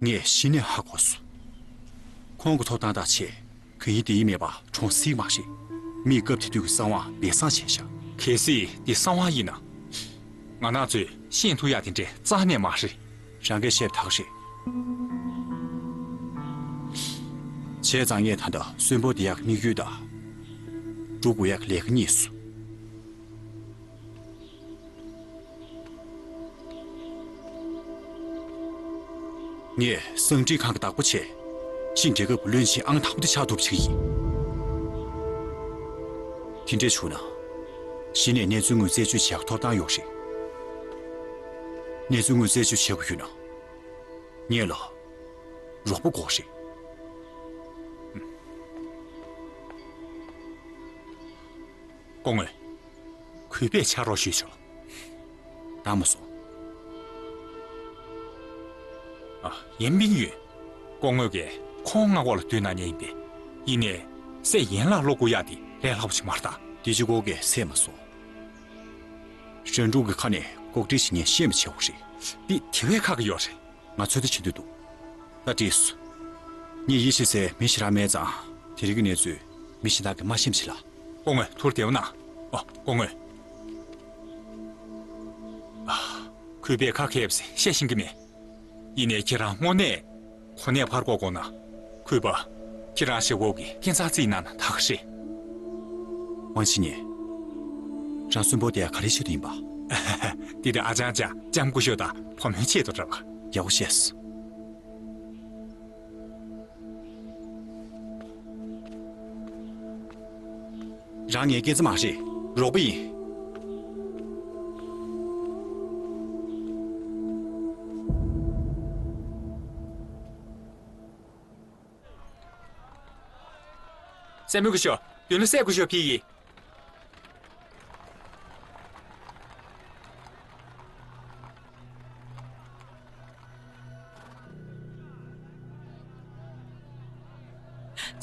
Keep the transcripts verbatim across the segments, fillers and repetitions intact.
ངས་གཞི་ནས་ཧ་གོ་སོང་། ཁོང་གི་ཐོབ་ཐང་དང་བཅས་གང་ཡིན་དེ་ཡིན་མེད་པ་གྲོངས་སྲིད་མ་རེད། མིས་སྐབས་དེ་དུས་ཀྱི་གསང་བ་སྦས་གསང་བྱས་ཤག་གལ་སྲིད་འདི་གསང་བ་ཡིན་ན། ང་རང་ཚོས་ཤེས་ཐུབ་ཡག་དེ་འདྲས་རྩ་ནས་མ་རེད། རང་གིས་བཤད་པ་དག་རེད། བྱས་ཙང་ངས་ད་ལྟ་གསོན་པོ་འདི་ཡག་གི་དམིགས་ཡུལ་དང་། སྒྲུབ་དགོས་ཡག་གི་ལས་ཀ་རྙེད་སོང་། ངས་གསང་འཕྲིན་ཁང་གི་བདག་པོ་བྱས། ཕྱིའི་འབྲེལ་ཁབ་བློན་ཆེན་ཨང་དང་པོ་དེ་ཆགས་ཐུབ་ཅིག་ཡིན། དེ་འདྲས་བྱུང་ན། གཞི་ནས་གནས་ཚུལ་དངོས་རྩད་གཅོད་བྱེད་ཡག་ཐོབ་ཐང་ཡོད་རེད། གནས་ཚུལ་དངོས་རྩད་གཅོད་བྱེད་དགོས་ཡོད་ན། ངེད་ལ་རོགས་པ་དགོས་རེད། སྐུ་ངོ། གུས་པས་ཕྱག་རོགས་ཞུས་ཆོག་ད་མ་སོང་། ཨ། ཡན་པིང་ཡུན། སྐུ་ངོ་གིས་ཁོང་མངའ་འོག་ལ་བསྡུས་གནང་མཁན་ཡིན་པས། ཡིན་ནའི། སྲས་ཡན་ལག་སློག་དགོས་ཡག་དེ་ལས་སླ་པོ་ཞིག་མ་རེད་ད། དེ་གཅིག་པོ་གིས་ཚད་མ་སོང་། རང་ཕྲུག་གི་ཁ་ནས་ལྐོག་འདྲེན་ཞིག་ངས་ཤེས་མ་བྱས་པ་རེད། འདི་དེ་བས་ཁག་གི་ཡོད་རེད། ང་ཚོད་ལྟ་བྱེད་འདོད་འདུག་ད་འགྲིག་སོང་། ངས་ཡིད་ཆེས་སའི་མི་ཞེ་དྲག་མེད་ཙང་དེ་རིང་གི་གནས་ཚུལ་མི་གཞན་དག་གིས་མ་ཤེས་པ་བྱེད་ལ། སྐུ་ངོ། ཐུགས་བདེ་པོ་གནང་། ཨོ། སྐུ་ངོ། ཨ། གུས་པས་ཁ་མཁས་པ་ཞིག་བཤད་ཤེས་ཀྱི་མེད། ཡིན་ནའི་ཁྱེད་རང་དངོས་གནས་གོ་གནས་ཕར་བསྐོར་དགོས་ན། གུས་པ། ཁྱེད་རང་ཞབས་འོག་གི་སྐས་འཛེག་རྩིས་གནང་ན་དག་རེད། ཝང་ཆི་ཉིན། རང་གསོན་པོ་དེ་ག་རེ་བྱེད་དུ་ཡིན་པ། དེ་དེ་ཨ་ཅང་ཅང་ལྕམ་སྐུ་ཞབས་དང་བུ་མོའི་ཆེད་དུ་རེད་པ། ཡག་པོ་བཤད་སོང་། རང་ངའི་སྐས་འཛེག་མ་རེད། རོགས་པ་ཡིན། སྲས་མོ་སྐུ་ཞབས། མདུན་ལ་སྲས་སྐུ་ཞབས་ཕེབས་ཡིན།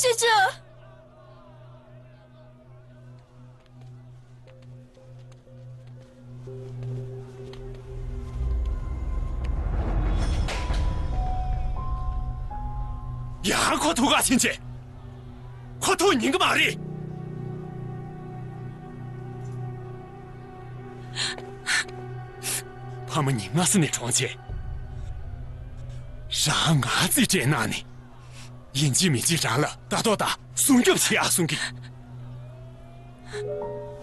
ཅོ་ཅོ། ཡང་ཁོ་ཐུག་ག་ཕྱིན་ཆད། ཁོ་ཐུག་ཉན་གི་མ་རེད། ཕ་མ་གཉིས་སྔ་ས་ནས་གྲོངས་རྗེས། རང་ང་རྩིས་སྤྲད་གནང་ནས། ཡིན་གཅིག་མིན་གཅིག་རང་ལ་ལྟ་རྟོག་དང་སྲུང་སྐྱོབ་བྱེད་ཡག་གསུང་གི།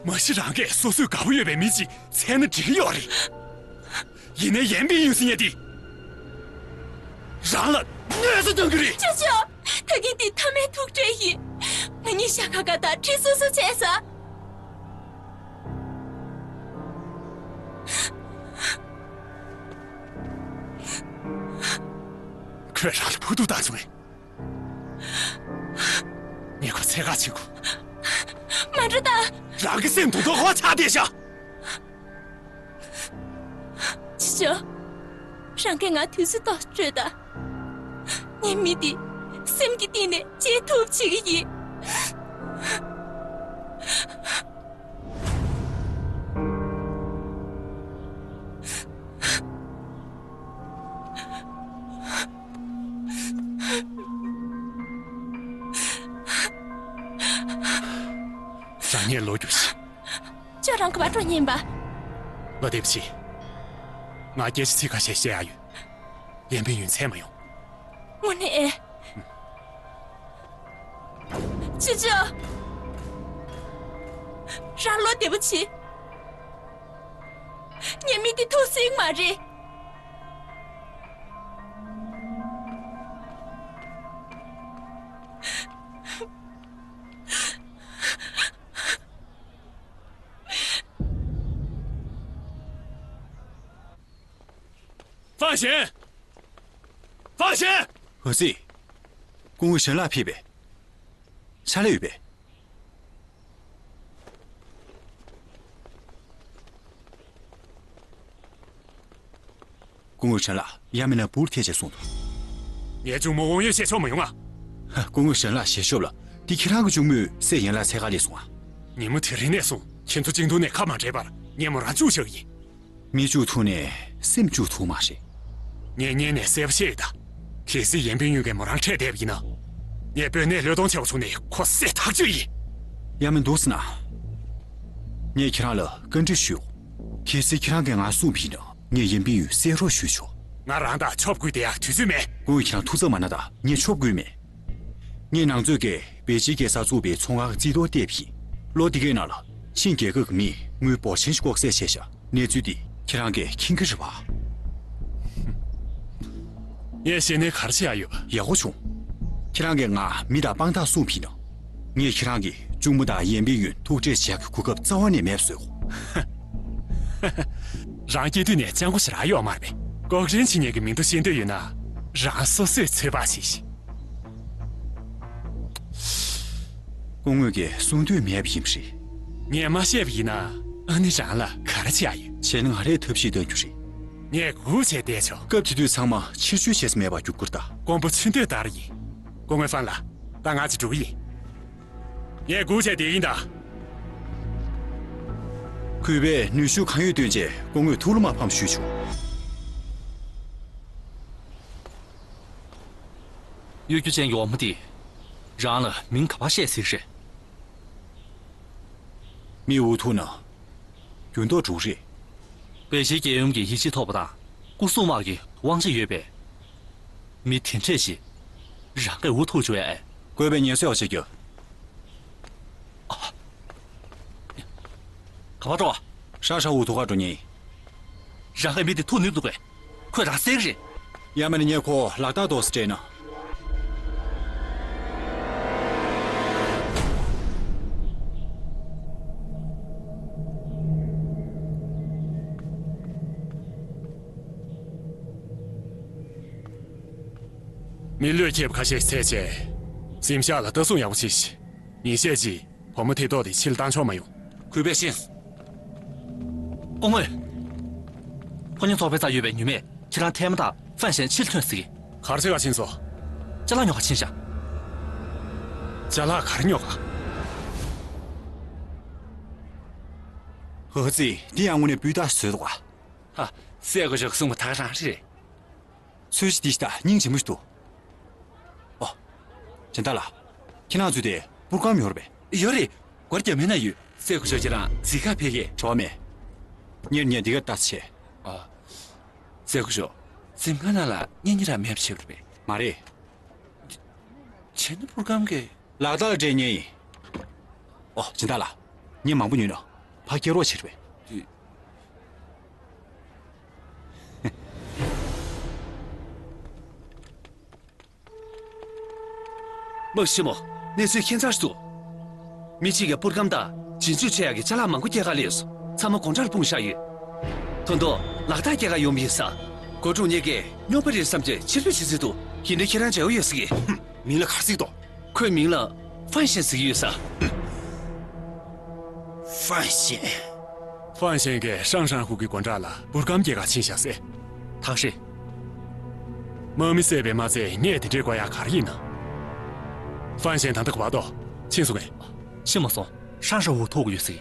མ་གཞི་རང་གིས་སོ་སོའི་དགའ་པོ་ཡོད་པའི་མི་གཅིག་འཚོལ་ན་འགྲིག་གི་ཡོད་རེད། ཡིན་ནའི་ཡན་པིང་ཡུན་ཟེར་མཁན་དེ། རང་ལ་གནོད་འཚེ་གཏོང་གི་རེད། ཅོ་ཅོ། ཕ་གི་འདི་ཐ་མའི་ཐུག་འཕྲད་ཡིན། ང་གཉིས་ཤ་ཁ་ཁ་དང་འདྲིས་སོ་སོ་བྱས་ས། ཁོས་རང་ལ་ཕོག་ཐུག་བཏང་བྱུང་བས། ངས་ཁོ་འཚོལ་ག་བྱེད་དགོས། མ་འགྲོ་ད། རང་གི་སེམས་དུང་ཐོག་ཁོ་ཆགས་བསྡད་ཤག་ཅི་བྱ། རང་གིས་ང་དུས་ཚོད་ཏོག་ཙམ་སྤྲོད་དང་། ངས་མི་འདི་སེམས་ཀྱི་གཏིང་ནས་བརྗེད་ཐུབ་བྱེད་ཀྱི་ཡིན། རང་ཉིད་ལོ་རྒྱུས་ཤིག་ཁྱོད་རང་ག་པར་འགྲོ་མཁན་ཡིན་པ། ལོ་དེབ་ཆི། ང་སྐད་ཆ་ཚིག་ཁ་ཤས་བཤད་ཡག་ཡོད། ཡན་པིང་ཡུན་འཚོལ་མ་ཡོང་། དངོས་གནས། ཅི་ཅི། རང་ལོ་བདེ་པོ་བྱེད། ངའི་མི་དེ་ཐུག་སྲིད་མ་རེད། ཧྥང་ཞན། ཧྥང་ཞན། ཧོ་སི། སྐུ་ངོ་ཞན་ལགས་ཕེབས་པས། ཕྱག་ལས་ཡོད་པས། སྐུ་ངོ་ཞན་ལགས་ཡ་མེ་ན་བུར་ཐེ་ཆེ་གསུངས་འདུག་ངའི་གཅུང་མོ་དབང་ཡོད་བཤད་ཆོག་མ་ཡོང་ང་། ཧ། སྐུ་ངོ་ཞན་ལགས་ཞལ་ཤོབ་ལ། འདི་ཁྱེད་རང་གི་གཅུང་མོས་སྲས་ཡན་ལག་འཚོལ་ག་སླེབས་སོང་ང་། ཉིན་མོ་དེ་རིང་ནས་བཟུང་ཁྱེད་ཚོ་ཅིང་ཏུང་ནས་ཁ་མ་བྲལ་བར་ངས་མོ་རང་བཅུག་བཞག་གི་ཡིན། མི་བཅུག་ཐུབ་ནས་སེམས་བཅུག་ཐུབ་མ་རེད། ངས་སྔོན་ནས་གསལ་པོ་བཤད་ཡོད་ད། གལ་སྲིད་ཡན་པིན་ཡུན་གྱིས་མོ་རང་ཁྲིད་བསྡད་པ་ཡིན་ན། ངས་དཔོན་གནས་བློས་གཏོང་བྱས་པ་བྱུང་ནས་ཁོ་བསད་ཐག་ཆོད་ཡིན། ཡ་མི་འདུག་ཟེར་ན། ངས་ཁྱེད་རང་ལ་བཀའ་འདྲི་ཞུ། གལ་སྲིད་ཁྱེད་རང་གིས་ང་བསྲུངས་པ་ཡིན་ན། ངས་ཡན་པིན་ཡུན་བསད་རོགས་ཞུས་ཆོག། ང་རང་དང་ཆོབ་དགོས་བསྡད་ཡག་དུས་ཚོད་མེད། སྐུ་ངོ་ཁྱེད་རང་ཐུགས་འཚབ་མ་གནང་དང་། ངས་ཆོབ་དགོས་མེད། ངས་ནང་ཆོས་ཀྱིས་པེ་ཅིན་རྒྱལ་ས་བཙུགས་པའི་མཚོ་ངོགས་རྩིས་ཐོ་བལྟས་པ་ཡིན། ལོ་འདི་གའི་ནང་ལ་ཆིན་རྒྱལ་ཁབ་ཀྱི་མིས་དངུལ་འབོར་ཆེན་ཞིག་ལྐོག་བསད་བྱས་ཤག། གནས་ཚུལ་འདི་ཁྱེད་རང་གིས་མཁྱེན་གྱི་རེད་པ། ངས་ཤེས་ནས་ག་རེ་བྱེད་ཡག་ཡོད་པ། ཡག་པོ་བྱུང་། ཁྱེད་རང་གིས་ང་མི་དང་དཔང་རྟགས་བསྲུངས་པ་ཡིན་ན། ངས་ཁྱེད་རང་གི་གཅུང་མོ་དང་ཡན་པིན་ཡུན་ཐུག་འཕྲད་བྱེད་ཡག་གི་གོ་སྐབས་རྩ་བ་ནས་མེད་པ་བཟོས་གོ། རང་སྐྱེས་དུས་ནས་སྤྱང་པོ་ཞེ་དྲག་ཡོད་མ་རེད་པས། ལྐོག་རན་བྱེད་མཁན་གྱི་མི་འདུག་ཤེས་འདོད་ཡོད་ན། རང་སོ་སོས་ཚོད་དཔག་བྱེད་ཤིག། སྐུ་ངོ་གིས་གསུང་འདོད་མེད་པ་ཡིན་པ་རེད། ངས་མ་བཤད་པ་ཡིན་ན། ཨ་ནི་རང་ལ་ག་རེ་བྱེད་ཡག་ཡོད། བྱས་ན་ང་རས་ཐབས་ཤེས་སྟོན་རྒྱུ་རེད། ངས་སྒུག་བྱས་བསྡད་ཆོག། སྐབས་དེ་དུས་ཚང་མ་ཕྱིར་བཤོལ་བྱས་ས་མེད་པ་རྒྱུག་ཁུལ་ད། ཀོང་པོ་ཆུ་འདོད་ལྟར་ཡིན། སྐུ་ངོ་ཧྥན་ལགས། ད་ང་ཅིག་འགྲོ་གི་ཡིན། ངས་སྒུག་བྱས་བསྡད་ཡིན་ད། གུས་པས་ནུས་ཤུགས་གང་ཡོད་བཏོན་བྱས་སྐུ་ངོའི་ཐུགས་ལ་མར་ཕམ་ཞུས་བྱུང་། གཡོ་སྒྱུ་ཅན་གྱི་འོག་མ་འདིས་རང་ལ་མིང་ག་པར་བཤད་སྲིད་རེད། མི་འུ་ཐུག་ན་འགྱུར་ལྡོག་འགྲོ་གི་རེད། པེ་ཅིན་རྒྱལ་ཡུམ་གྱི་ཡིད་ཆེས་ཐོབ་པ་དང་སྐུ་སྲུང་དམག་གི་དབང་ཆ་ཡོད་པའི་མི་དེ་འདྲས་ཞིག་རང་གིས་འུ་ཐུག་བཅུག་ཡ་ཨེ། དགོས་པའི་ངལ་གསོ་ཡག་བྱེད་རྒྱུ། ག་པར་འགྲོ། ཧྲ་ཧྲ་འུ་ཐུག་ག་འགྲོ་ཉེན། རང་གི་མི་དེ་ཐུག་ནུས་འདུག་གས། ཁོས་རང་བསད་ཀྱི་རེད། ཡང་མིན་ན་ངས་ཁོ་ལག་རྟགས་འདོགས་སེ་སྤྲད་ན། མི་བློས་འཁེལ་བ་ཁ་ཤས་བསད་བྱས། གཟིམ་ཤག་ལ་ལྟ་སྲུང་ཡག་པོ་བྱེད་ཤིག། ཉིན་ཤས་ཅིག་བུ་མོ་དེ་ཐོག་དེ་ཕྱིར་བཏང་ཆོག་མ་ཡོང་། གུས་པས་ཤེས། སྐུ་ངོ། ཕོ་ཉ་ཚོགས་པའི་རྩར་ཡོད་པའི་ཉུལ་མས་ཁྱེད་རང་ཐལ་མོ་དང་ཧྥན་ཞན་ཕྱིར་ཐོན་ཟེར་གི། ག་རེ་བྱེད་ག་ཕྱིན་སོང་། ཅ་ལག་ཉོ་ག་ཕྱིན་ཤག། ཅ་ལག་ག་རེ་ཉོ་ག། ཧོ་ཙི། འདི་ཡང་དངོས་གནས་སྤུས་དག་བཟོས་འདུག་ག། ཧ། སྲས་སྐུ་ཞབས་གསུངས་པ་ད་ག་རང་རེད། ཚོས་གཞི་འདི་ཞིག་ད་སྙིང་རྗེ་མོ་ཞིག་འདུག། ཨོ། སྦྱིན་བདག་ལགས། ཁྱེད་རང་ཚོའི་དེ་པུར་སྒམ་ཡོད་རེད་པས། ཡོད་རེད། སྒོར་རྒྱ་མའི་ནང་ཡོད། སྲས་སྐུ་ཞབས་ཁྱེད་རང་གཟིགས་ག་ཕེབས་གས། གྲོགས་མེད། ངས་ངས་འདི་གར་ལྟ་ཚེ། ཨ། སྲས་སྐུ་ཞབས། གཟིམ་ཁང་ནང་ལ་གཉེན་ཉེ་རང་མེད་པ་བྱས་པ་རེད་པས། མ་རེད། བྱས་ན་པུར་སྒམ་གྱི། ལག་རྟགས་སྤྲད་མཁན་ཡིན། ཨོ། སྦྱིན་བདག་ལགས། ངས་མང་པོ་ཉོས་ནོ། ཕ་སྐྱེལ་རོགས་བྱེད་རེད་པས། དམག་ཆེན་མོ། གནས་ཚུལ་ཁྱད་མཚར་ཞིག་འདུག། མི་གཅིག་གིས་པུར་སྒམ་དང་རྗེས་འཇུག་ཆེ་ཡག་གི་ཅ་ལག་མང་པོ་སྐྱེལ་ག་སླེབས་སོང་། ཚང་མ་དགོང་གྲངས་ལ་སྤུངས་བཞག་ཡོད། ད་དུང་ལག་རྟགས་སྐྱེལ་ག་ཡོང་བ་ཡིན་ས། སྒོ་ཕྲུག་གཉིས་ཀས་རྙོག་པ་རེད་བསམ་བྱས་ཕྱིར་འབུད་བྱེད་རྩིས་འདུག། ཡིན་ནའི་ཁྱེད་རང་འབྲེལ་བ་ཡོད་ཟེར་གི། མིང་ལ་ག་རེ་ཟེར་གི་འདུག། ཁོའི་མིང་ལ་ཧྥན་ཞན་ཟེར་གི་ཡོད་ས། ཧྥན་ཞན། ཧྥན་ཞན་གྱིས་ཧྲང་ཧྲང་ཧུ་གི་དགོང་གྲངས་ལ་པུར་སྒམ་སྐྱེལ་ག་ཕྱིན་བཞག་ཟེར། ད་རེད། དམག་མི་བསད་པས་མ་ཚད་ངས་དེ་འདྲའི་དགོས་ཡག་ག་རེ་ཡིན་ན། ཧྥན་ཞན་ད་ལྟ་ག་པར་འདུག། ཕྱིན་སོང་ངས། ཕྱིན་མ་སོང་། ཧྲང་ཧྲང་ཧུ་ཐུག་གི་ཡོད་ཟེར།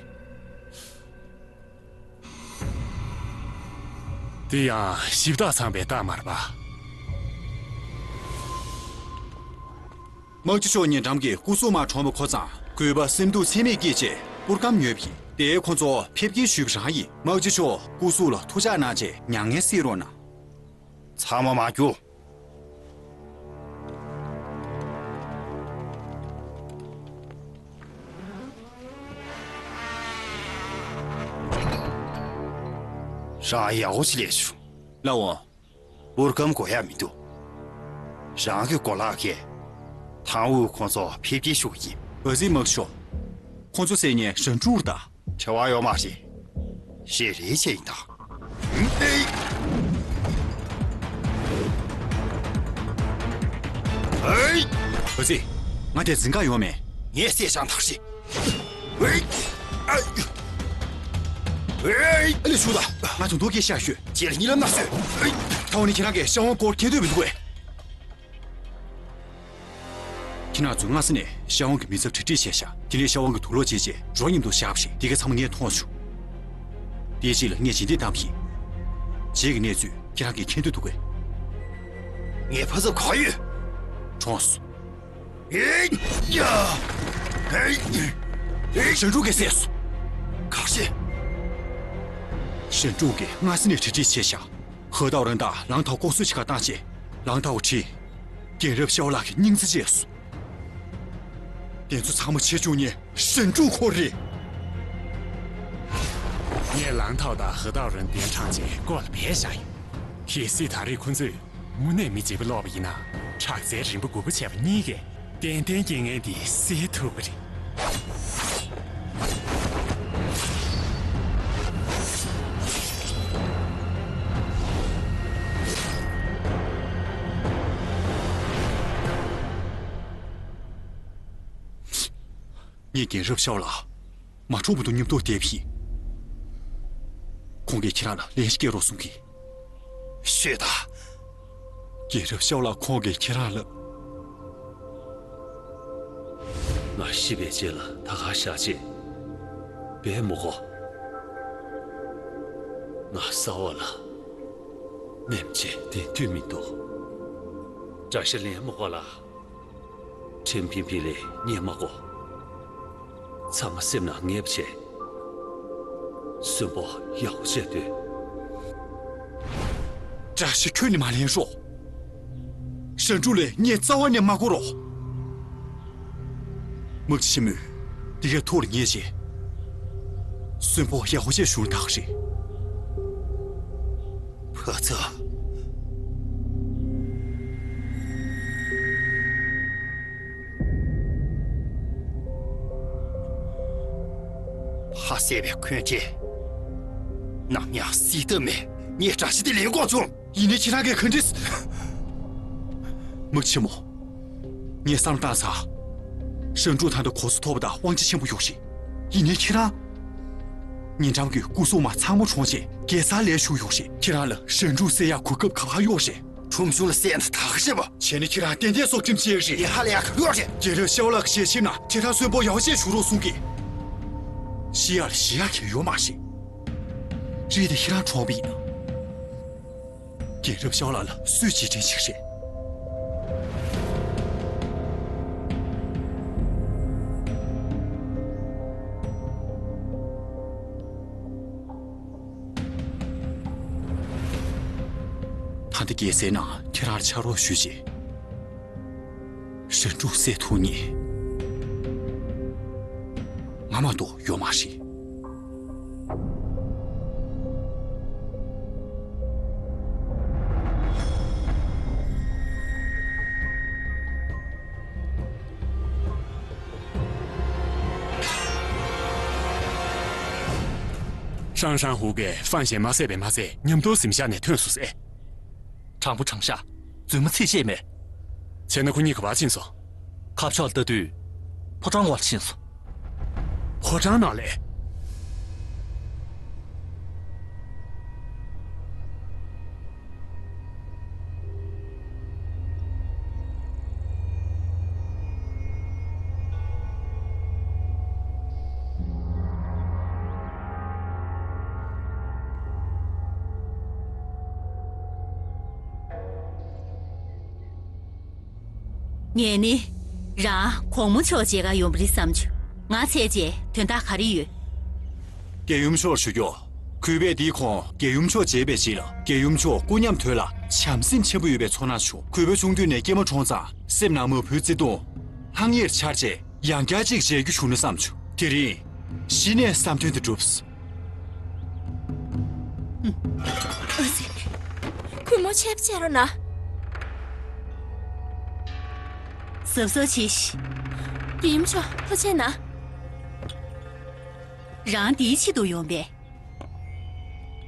དེ་ཡང་ཞིབ་དག་ཚང་པའི་རྟགས་མ་རེད་པ། དམག་སྤྱི་མཆོག་ཉེ་འགྲམ་གྱི་སྐུ་སྲུང་དམག་གྲོངས་པ་ཁོ་ཚང་གུས་པ་སེམས་སྡུག་ཚད་མེད་སྐྱེས་རྗེས་པུར་སྒམ་ཉོས་པ་ཡིན། དེས་ཁོ་ཚོ་ཕེབས་སྐྱེལ་ཞུས་པ་རང་ཡིན། དམག་སྤྱི་མཆོག་སྐུ་གཟུགས་ལ་ཐུགས་ཅག་གནང་རྗེས་མྱ་ངན་སེལ་རོགས་གནང་། ཚང་མ་མར་རྒྱུགས། རང་ཡག་པོ་ཅིག་ལས་བྱུང་། ལགས་འོང་། པུར་སྒམ་དགོས་ཡག་མི་འདུག། རང་གི་གོ་ལག་གིས་ཐང་ཝུ་ཁོང་ཚོ་ཕེབས་སྐྱེལ་ཞུ་གི་ཡིན། འོ་ཙི་དམག་ཤོག། ཁོང་ཚོ་བསད་ཉེན་ཧྲན་ཀྲུའུ་ལ་བཏང་། བྲེལ་བ་ཡོད་མ་རེད། ཞེ་རེ་བྱས་ཡིན་ད། ཨེ། འོ་ཙི། ང་དེ་འཛིན་ག་ཡོང་མེད། ངས་བསད་ཤང་ཐག་ཤི། ཨེ། ཨ་ལས་ཞུ་ད། ང་ཚོ་མདོ་སྐྱེས་ཤག་ཤོད། ཁྱེད་ལ་གཉིད་ལམ་མ་བཟོད། ཨེ། ད་འོ་ནི་ཁྱེད་རང་གིས་ཤ་ཝང་སྐོར་མཁྱེན་འདོད་མི་འདུག་གས། ཁྱེད་རང་ཚོས་སྔ་ས་ནས་ཤ་ཝང་གི་མི་ཚབ་གྲ་སྒྲིག་བྱས་ཤག། དེ་ནས་ཤ་ཝང་གི་དུག་ལོག་བྱས་རྗེས་རོ་མཉམ་དུ་བཞག་པ་རེད། དེ་ག་ཚང་མ་ངས་མཐོང་བྱུང་། དེའི་རྗེས་ལ་ངས་རྗེས་འདེད་བཏང་བ་ཡིན། རྗེས་ཀྱི་གནས་ཚུལ་ཁྱེད་རང་གིས་མཁྱེན་འདོད་འདུག་གས། ངའི་ཕ་ཚབ་ག་ཡོད། གྲོངས་སོང་། ཨེ་ཡ། ཨེ། ཨེ། ཞན་ཀྲུའུ་གིས་བསད་སོང་། ག་རེ། ཞན་ཀྲུའུ་གིས་སྔ་ས་ནས་གྲ་སྒྲིག་བྱས་ཤག་ཧེ་ཏའོ་རེན་དང་ལང་ཐའོ་ལྐོག་གསོད་བྱེད་གར་བཏང་རྗེས་ལང་ཐའོ་ཁྲིད། རྒན་རབས་ཤའོ་ལགས་ཀྱི་སྙིང་རྩ་བཅད་སོང་། དེ་ཚོ་ཚང་མ་བྱེད་བཅུག་མཁན་ཞན་ཀྲུའུ་ཁོ་རེད། ངས་ལང་ཐའོ་དང་ཧེ་ཏའོ་རེན་གདན་དྲངས་རྗེས་བསྐོར་ལ་བསྡད་བཞག་ཡོད། གལ་སྲིད་ད་རེས་ཁོ་ཚོས་དངོས་གནས་མི་བརྗེ་པོ་སློག་པ་ཡིན་ན། དྲག་རྩལ་རིམ་པ་དགུ་པོ་བྱས་པ་གཉིས་ཀས་ཏན་ཏན་རྐྱེན་ངན་འདི་སེལ་ཐུབ་ཀྱི་རེད། ངས་རྒན་རབས་ཤའོ་ལགས་མ་འཁྲུག་པ་དུ་མཉམ་དུ་བསྡད་པ་ཡིན། ཁོང་གིས་ཁྱེད་རང་ལ་ལན་ཞིག་སྐྱེལ་རོགས་གསུང་གི། ཤོད་དང་། རྒན་རབས་ཤའོ་ལགས་ཁོང་གིས་ཁྱེད་རང་ལ། ང་ཤི་བའི་རྗེས་ལ་ད་ག་བཞག་ཅེས་འབད་མི་དགོས། ང་ས་འོག་ལ་མནན་བྱས་བསྡད་འདོད་མི་འདུག་དགྲ་ཤ་ལེན་མི་དགོས་ལ། ཁྲིན་ཕིང་ཕིང་ལ་བརྙས་མ་དགོས། ཚང་མ་སེམས་ནང་ངེས་པ་བྱས། གསོན་པོ་ཡག་པོ་བྱས་སྡོད། དགྲ་ཤ་ཁྱོན་ནས་མ་ལེན་རོགས། ཞན་ཀྲུའུ་ལ་བརྙས་རྩ་བ་ནས་མ་དགོས་རོགས། དམག་སྤྱི་ཆེན་མོས་འདི་གའི་ཐོག་ལ་ཉེས་བྱས། གསོན་པོ་ཡག་པོ་བྱས་བཞུགས་ན་ད་ག་རེད། ཕ་ཚབ། ཕ་བསད་པའི་འཁོན་འཁྱེར། ནམ་ཡང་སེལ་ཐབས་མེད། ངས་དགྲ་ཤ་དེ་ལེན་དགོས་བྱུང་། ཡིན་ནའི་ཁྱེད་རང་གིས་ག་འདྲས། དམག་སྤྱི་ཆེན་མོ། ངས་བསམ་བློ་བཏང་ཚར། ཞན་ཀྲུའུ་ད་ལྟ་གོ་ས་མཐོ་པོ་དང་དབང་ཆ་ཆེན་པོ་ཡོད་རེད། ཡིན་ནའི་ཁྱེད་རང་། ཉེ་འགྲམ་གྱི་སྐུ་སྲུང་མ་ཚང་མ་གྲོངས་རྗེས་རྒྱལ་ས་ལ་བཞུགས་ཡོད་རེད། ཁྱེད་རང་ལ་ཞན་ཀྲུའུ་བསད་ཡག་གོ་སྐབས་ག་པར་ཡོད་རེད། ཁྲོམ་གཞུང་ལ་བསད་ན་ད་ག་བྱེད་པ། བྱས་ན་ཁྱེད་རང་ཏན་ཏན་སྲོག་ཁྲིམས་བཅད་རེད། ཡ་ཧ་ལས་ཡག་ག་ཡོད་རེད། རྒྱལ་རབས་ཤའོ་ལགས་ཀྱི་ཞལ་ཆེམས་ནང་ཁྱེད་རང་གསོན་པོ་ཡག་པོ་བྱས་བཞུགས་རོགས་གསུང་གི། ཤི་ཡག་ལ་ཤི་ཡག་གང་ཡང་ཡོད་མ་རེད། རེད་དེ་ཁྱེད་རང་གྲོངས་པ་ཡིན་ན། རྒྱལ་རབས་ཤའོ་ལགས་ལ་སུས་རྗེས་དྲན་བྱེད་ཀྱི་རེད། ད་ལྟ་རྒྱལ་སའི་ནང་ཁྱེད་རང་ལ་ཕྱག་རོགས་ཞུས་རྗེས། ཞན་ཀྲུའུ་བསད་ཐུབ་མཁན། ང་མ་གཏོགས་ཡོད་མ་རེད། ཧྲང་ཧྲང་ཧུའུ་གིས་ཧྥང་ཞན་མ་བསད་པས་མ་ཚད་ཉམས་རྟོགས་ཟིན་བཞག་ནས་ཐོན་སོང་ཟེར། དྲང་པོ་དྲང་བཞག་རྫུན་མ་ཚིག་བཤད་མེད། བྱས་ན་ཁོ་གཉིས་ག་པར་ཕྱིན་སོང་། ཁ་ཕྱོགས་ལྟ་དུས། ཕོ་བྲང་བར་ཕྱིན་སོང་། ཕོ་བྲང་ནང་ལས། ངས་ནི། རང་གོང་མ་མཆོག་མཇལ་གར་ཡོང་བ་རེད་བསམ་བྱུང་། ང་འཚོལ་བྱས་དོན་དག་ག་རེ་ཡོད། རྒྱལ་ཡུམ་མཆོག་ལ་ཞུ་རྒྱུ། གུས་པས་འདིའི་གོང་རྒྱལ་ཡུམ་མཆོག་མཇལ་བའི་རྗེས་ལ་རྒྱལ་ཡུམ་མཆོག་སྐུ་ཉམས་དོད་ལ་བྱམས་སེམས་ཆེན་པོ་ཡོད་པའི་ཚོར་སྣང་བྱུང་། གུས་པ་ཆུང་དུས་ནས་སྐྱེས་མ་གྲོངས་ཙང་སེམས་ནང་མ་བུའི་བརྩེ་དུང་ལྷང་ངེར་འཆར་རྗེས་ཡང་བསྐྱར་ཅིག་མཇལ་རྒྱུ་བྱུང་ན་བསམ་བྱུང་། དེ་རིང་གཞི་ནས་བསམ་དོན་དེ་འགྲུབ་སོང་། ཨ་ཙི། གུས་མོ་ཆེ་བྱེད་རོགས་གནང་། གཟབ་གཟབ་བྱེད་ཤིག་རྒྱལ་ཡུམ་མཆོག་ཐུགས་རྗེ་གནང་། རང་འདིའི་ཆེད་དུ་ཡོང་པས།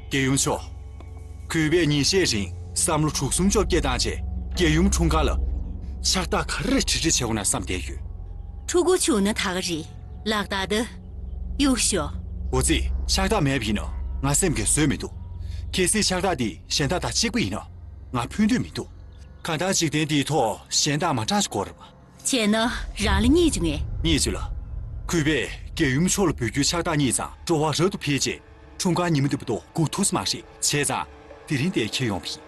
རྒྱལ་ཡུམ་མཆོག་གུས་པས་ཉིན་ཤས་རིང་བསམ་བློ་དྲུག་གསུམ་ཅོག་སྐྱེ་བཏང་རྗེས་རྒྱལ་ཡུམ་འཁྲུངས་སྐར་ལ་ཕྱག་རྟགས་ག་རེ་གྲ་སྒྲིག་བྱེད་དགོས་ན་བསམ་བསྡད་ཡོད། ཕྲུ་གུ་བྱུང་ན་ད་ག་རེད། ལག་རྟགས་ད། གཡུག་ཞོག་འོ་ཙི། ཕྱག་རྟགས་མེད་པ་ཡིན་ན་ང་སེམས་ཀྱིས་བཟོད་མི་ཐུབ། གལ་སྲིད་ཕྱག་རྟགས་འདི་གཞན་དག་དང་གཅིག་པ་ཡིན་ན་ང་ཕུལ་འདོད་མི་འདུག་གང་ལྟར་འཇིག་རྟེན་འདིའི་ཐོག་གཞན་དག་མ་གྲགས་ཤིག་དགོས་རེད་པ། བྱས་ན་རང་ལ་རྙེད་བཅུག་ངས། རྙེད་བཅུག་ལ། གུས་པས་རྒྱལ་ཡུམ་མཆོག་ལ་འབུལ་རྒྱུའི་ཕྱག་རྟགས་རྙེད་ཙང་སྤྲོ་བ་རབ་ཏུ་འཕེལ་རྗེས་འཁྲུངས་སྐར་ཉིན་མོ་འདི་བར་དུ་སྒུག་ཐུབ་ས་མ་རེད། བྱས་ཙང་དེ་རིང་འདིར་འཁྱེར་ཡོང་བ་ཡིན།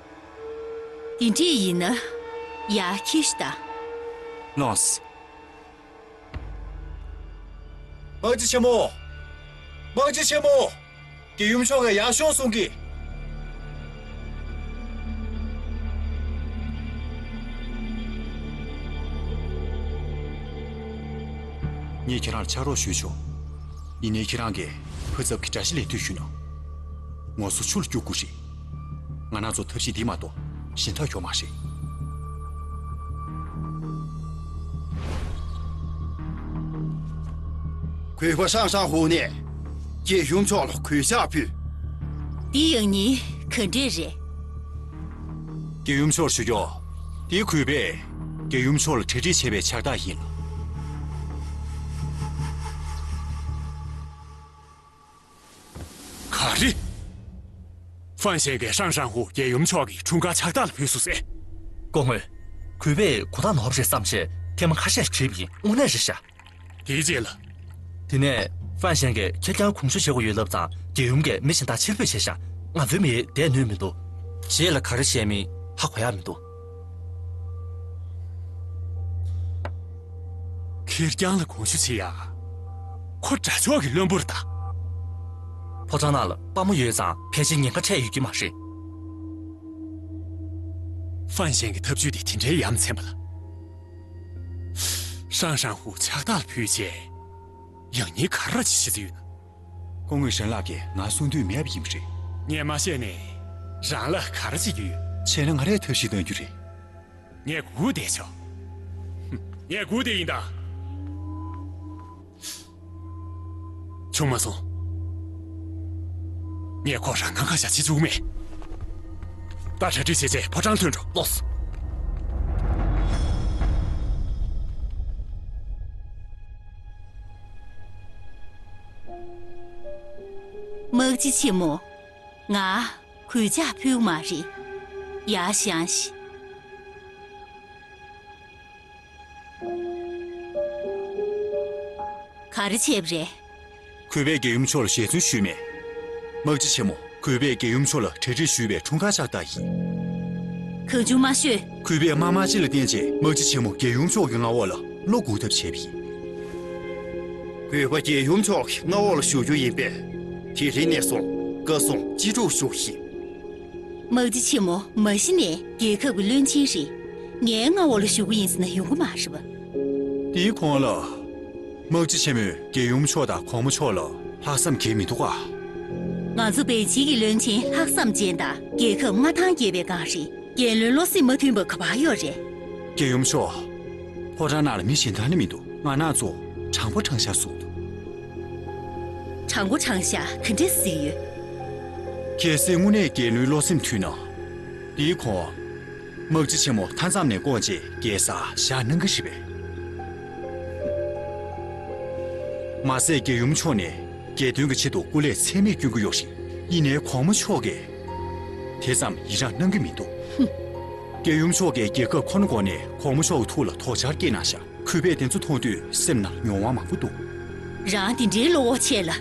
དེ་འདྲས་ཡིན་ན། ཡ། ཁྱེར་ཤོག་དང་། ལགས་སོ། དམག་སྤྱི་ཆེན་མོ། དམག་སྤྱི་ཆེན་མོ། རྒྱལ་ཡུམ་མཆོག་གིས་ཡར་ཤོག་གསུང་གི། ངས་ཁྱེད་རང་ལ་ཕྱག་རོགས་ཞུས་ཆོག། ཡིན་ནའི་ཁྱེད་རང་གིས་ཕ་ཚབ་ཀྱི་དགྲ་ཤ་ལེན་དུས་ཞུས་ན། ངོ་སོ་ཆུ་ལ་སྐྱུག་དགོས་རེད། ང་རང་ཚོ་ཐབས་ཤེས་འདི་མ་གཏོགས་གཞན་ཐབས་ཡོད་མ་རེད། གུས་པ་ཧྲང་ཧྲང་ཧུའུ་ནས་རྒྱལ་ཡུམ་མཆོག་ལ་གུས་ཕྱག་ཕུལ། འདི་ཡང་ཉིན་ག་འདྲས་རེད། རྒྱལ་ཡུམ་མཆོག་ཞུ་རྒྱུ། འདི་གུས་པས་རྒྱལ་ཡུམ་མཆོག་ལ་གྲ་སྒྲིག་བྱས་པའི་ཕྱག་རྟགས་ཡིན། ག་རེ། ཧྥན་ཞན་གྱིས་ཧྲང་ཧྲང་ཧུའུ་རྒྱལ་ཡུམ་མཆོག་གི་འཁྲུངས་སྐར་ཕྱག་རྟགས་ལ་ཕུལ་སོང་ཟེར། སྐུ་ངོ། གུས་པས་གོ་བརྡ་ནོར་བ་རེད་བསམ་བྱས་ཐེངས་མ་ཁ་ཤས་བྲིས་པ་ཡིན། དངོས་གནས་རེད་ཤག། དེའི་རྗེས་ལ། དེ་ནས་ཧྥན་ཞན་གྱིས་ཁེར་རྐྱང་གོང་ཞུ་བྱེད་དགོས་ཡོད་ལབ་ཙང་རྒྱལ་ཡུམ་གྱིས་མི་གཞན་དག་ཕྱིར་འབུད་བྱས་ཤག། ང་ཚོའི་མི་བསྡད་ནུས་མི་འདུག། རྗེས་ལ་ག་རེ་བྱས་མིན་ཧ་གོ་ཡག་མི་འདུག། ཁེར་རྐྱང་ལ་གོང་ཞུ་བྱེད་ཡག། ཁོ་དགྲ་ཕྱོགས་ཀྱི་བློན་པོ་རེད་ད། ཕོ་བྲང་ནང་ལ་དཔའ་མོ་ཡོད་ཙང་ཕལ་ཆེར་ཉེན་ཁ་འཕྲད་ཡོད་ཀྱི་མ་རེད། ཧྥན་ཞན་གྱི་ཐབས་ཇུས་དེ་དེ་འདྲའི་ཡ་མཚན་པ་ལ། ཧྲང་ཧྲང་ཧུའུ་ཕྱག་རྟགས་ལ་ཕུལ་རྗེས། ཡང་ཉིན་ག་རེ་བྱེད་རྩིས་ཡོད་ན། སྐུ་ངོ་ཧྲན་ལགས་ཀྱིས་ང་གསུང་འདོད་མེད་པ་ཡིན་པ་རེད། ངས་མ་བཤད་ནས་རང་ལ་ག་རེ་བྱེད་རྒྱུ་ཡོད། བྱས་ན་ང་རས་ཐབས་ཤེས་གཏང་རྒྱུ་རེད། ངས་སྒུག་བསྡད་ཆོག། ངས་སྒུག་བསྡད་ཡིན་ད། བྱུང་མ་སོང་། ངས་ཁོ་རང་ཁང་ཁ་བཞག་བྱེད་བཅུག་མེད། ད་གྲ་སྒྲིག་བྱས་རྗེས་ཕོ་བྲང་ཐོན་འགྲོ། ལོས། དམག་སྤྱི་ཆེན་མོ། ང་གུས་ཕྱག་ཕུལ་མ་རེད། ཡར་བཞེངས་ཤིག། ག་རེ་བྱས་པ་རེད། གུས་པས་རྒྱལ་ཡུམ་མཆོག་ལ་ཞལ་རྫུན་ཞུས་མེད། དམག་སྤྱི་ཆེན་མོ། གུས་པས་རྒྱལ་ཡུམ་མཆོག་ལ་གྲ་སྒྲིག་ཞུས་པའི་འཁྲུངས་སྐར་ཕྱག་རྟགས་ཡིན། གང་བྱུང་མ་ཤོད། གུས་པས་དམག་དམག་སྤྱི་ལ་བསྟན་རྗེས་དམག་སྤྱི་ཆེན་མོ་རྒྱལ་ཡུམ་མཆོག་གི་མངའ་འོག་ལ་བློ་འགུག་ཐབས་བྱས་པ་ཡིན། གུས་པ་རྒྱལ་ཡུམ་མཆོག་གི་མངའ་འོག་ལ་བཞུགས་རྒྱུ་ཡིན་པས། དེ་རིང་ནས་བཟུང་བཀའ་གསུང་ཅི་སྒྲུབ་ཞུ་ཞིག། དམག་སྤྱི་ཆེན་མོ་མ་གཞི་ནས་རྒྱལ་ཁབ་ཀྱི་བློན་ཆེན་རེད། ངའི་མངའ་འོག་ལ་བཞུགས་ཀྱི་ཡིན་ཟེར་ན་ཡོང་གི་མ་རེད་པ། དེའི་གོང་ལ། དམག་སྤྱི་ཆེན་མོས་རྒྱལ་ཡུམ་མཆོག་དང་གོང་མ་མཆོག་ལ་ལྷག་བསམ་གྱིས་མི་འདུག་ག། ང་ཚོ་པེ་ཅིན་གྱི་བློན་ཆེན་ལྷག་བསམ་ཅན་དང་རྒྱལ་ཁབ་མངའ་ཐང་རྒྱས་པའི་སྒང་རེད། རྒྱལ་བློན་བློ་སེམས་མ་མཐུན་པ་ག་པར་ཡོད་རེད། རྒྱལ་ཡུམ་མཆོག། ཕོ་བྲང་ནང་ལ་མི་གཞན་དག་ནི་མི་འདུག། ང་རང་ཚོ་དྲང་པོ་དྲང་བཞག་གསུངས་འདུག། དྲང་པོ་དྲང་བཞག་ག་འདྲས་ཟེར་ཡོད། གལ་སྲིད་དངོས་གནས་རྒྱལ་བློན་བློ་སེམས་མཐུན་ན། དེའི་གོང་། དམག་སྤྱི་ཆེན་མོ་མཐའ་མཚམས་ནས་བསྐོངས་རྗེས་རྒྱལ་སར་བཞག་གནང་གི་རེད་པས། མ་ཟད་རྒྱལ་ཡུམ་མཆོག་ནས་རྒྱལ་དོན་གྱི་ཆེད་དུ་སྐུ་ལས་ཚད་མེད་བསྐྱོན་གྱི་ཡོད་རེད། ཡིན་ནའི་གོང་མ་མཆོག་གིས་དེ་ཙམ་ཡི་རངས་གནང་གི་མི་འདུག། རྒྱལ་ཡུམ་མཆོག་གིས་རྒྱལ་ཁབ་ཁོ་ན་དགོས་ནས་གོང་མ་མཆོག་གི་ཐུགས་ལ་དོགས་འཆར་སྐྱེས་གནང་ཤག། གུས་པས་དེ་ཚོ་མཐོང་དུས་སེམས་ནང་མྱོང་བ་མང་པོ་འདུག། རང་དེ་འདྲའི་བློ་ཁོག་ཆེ་ལ།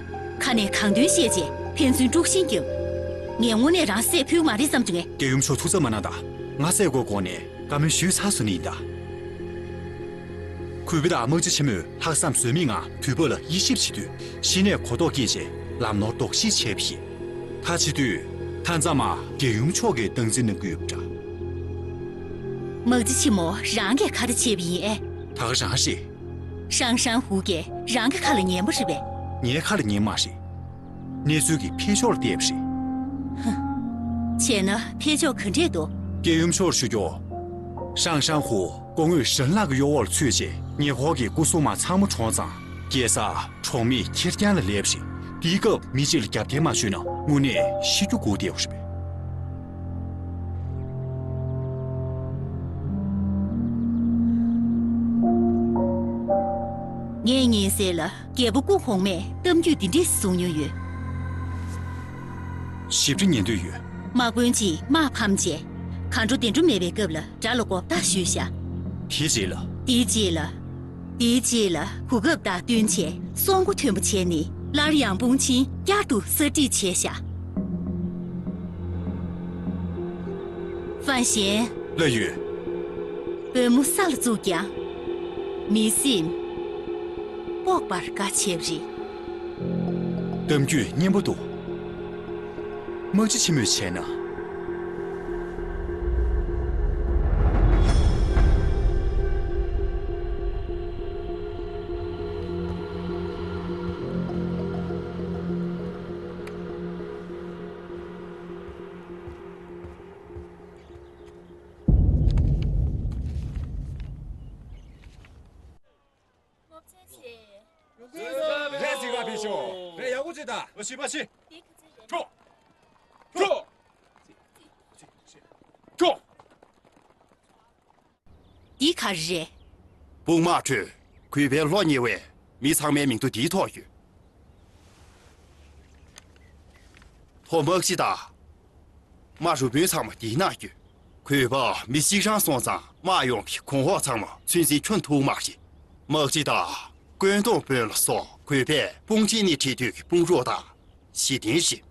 ཁ་ནས་གང་འདོད་བཤད་རྗེས་ཕན་ཚུན་དཀྲུག་ཤིང་བརྒྱབ། ངས་དངོས་གནས་རང་བསད་ཕོད་མ་རེད་བསམ་བྱུང་ངས། རྒྱལ་ཡུམ་མཆོག་ཐུགས་འཚབ་མ་གནང་དང་། ང་བསད་དགོས་དགོངས་ནས་བཀའ་མོལ་ཞུས་ཚར་སོང་ནི་ཡིན་ད། གུས་པ་དང་དམག་སྤྱི་ཆེན་མོས་ལྷག་བསམ་ཟོལ་མེད་ངང་དུས་བབ་ལ་དབྱེ་ཞིབ་བྱེད་དུས་གཞི་ནས་གོ་རྟོགས་སྐྱེས་རྗེས་ལམ་ནོར་ལྡོག་ཤེས་བྱས་པ་ཡིན། ད་བྱེད་དུས་མཐའ་མཚམས་མ་རྒྱལ་ཡུམ་མཆོག་གིས་སྟངས་འཛིན་གནང་གི་ཡོད་པ་འདྲ། དམག་སྤྱི་ཆེན་མོ་རང་གིས་ག་རེ་བྱས་པ་ཡིན་ཨེ། ད་ག་རང་རེད། ཧྲང་ཧྲང་ཧུའུ་གིས་རང་གི་ཁ་ལ་ཉན་པ་རེད་པས། ངའི་ཁ་ལ་ཉན་མ་རེད། གནས་ཚུལ་གྱི་འཕེལ་ཕྱོགས་ལ་བལྟས་པ་རེད། བྱས་ན་འཕེལ་ཕྱོགས་ག་འདྲས་འདུག། རྒྱལ་ཡུམ་མཆོག་ཞུ་རྒྱུ། ཧྲང་ཧྲང་ཧུའུ་སྐུ་ངོ་ཧྲན་ལགས་ཀྱི་གཡོ་འོག་ལ་ཚུད་རྗེས་ཉེ་འཁོར་གྱི་སྐུ་སྲུང་མ་ཚང་མ་གྲོངས་ཙང་རྒྱལ་སར་གྲོགས་མེད་ཁེར་རྐྱང་ལ་སླེབས་ཤིང་། དེའི་སྐབས་མི་གཅིག་ལ་རྒྱབ་རྟེན་མ་བྱུང་ན་དངོས་གནས་ཤི་རྒྱུ་སྒུག་བསྡད་ཡོད་རེད་པས། ངས་ཉན་གསལ་ལ་རྒྱལ་པོ་སྐུ་གོང་མས་གཏམ་རྒྱུད་འདི་འདྲས་གསུང་མྱོང་ཡོད། ཞིབ་ཕྲ་ཉན་འདོད་ཡོད། དམག་དཔོན་གྱིས་དམག་ཕམ་རྗེས་གང་འགྲོ་བདེ་འགྲོ་མེད་པའི་སྐབས་ལ་དགྲ་ལ་མགོ་བཏགས་ཞུས་ཤག། དེའི་རྗེས་ལ། དེའི་རྗེས་ལ། དེའི་རྗེས་ལ་གོ་སྐབས་དང་བསྟུན་བྱས་སྲོག་མགོ་ཐོན་པོ་བྱས་ནས་སླར་ཡང་དཔུང་ཆེན་བསྐྱར་དུ་གསར་སྒྲིག་བྱས་ཤག། ཧྥན་ཞན། ལགས་ཡོད། པུས་མོ་ས་ལ་བཙུགས་ཀྱང་། མི་སེམས་དཔོག་པར་དཀའ་ཆེ་བ་རེད། གཏམ་རྒྱུད་སྙན་པོ་འདུག་དམག་སྤྱི་ཆེན་མོས་བྱས་ན། རེད་ཟིག་ག་ཕེབས་ཤོག་རེད་ཡག་པོ་བྱེད་ད། བ་ཤི་བ་ཤི། འགྲོ། འགྲོ། འགྲོ། འདི་ག་རེ་རེད། དཔུང་དམག་ཁྲོད་གུས་པའི་བློ་ཉེ་བའི་མི་ཚང་མའི་མིང་ཐོ་འདིའི་ཐོག་ཡོད། ཐོག་དམག་སྤྱི་དང་། དམག་རུ་དཔོན་ཚང་མ་འདིའི་ནང་ཡོད། གུས་པ་མི་གཅིག་རང་སོང་ཙང་དམག་ཡོངས་ཀྱི་གོང་འོག་ཚང་མ་ཚོད་འཛིན་ཁྱོན་ཐུག་མ་རེད། དམག་སྤྱི་དང་བཀོད་འདོམས་དཔོན་ལ་སོགས་གུས་པས་དཔུང་ཆེན་ནས་ཁྲིད་དུས་ཀྱི་དཔུང་རོགས་དང་། གཞི་རྟེན་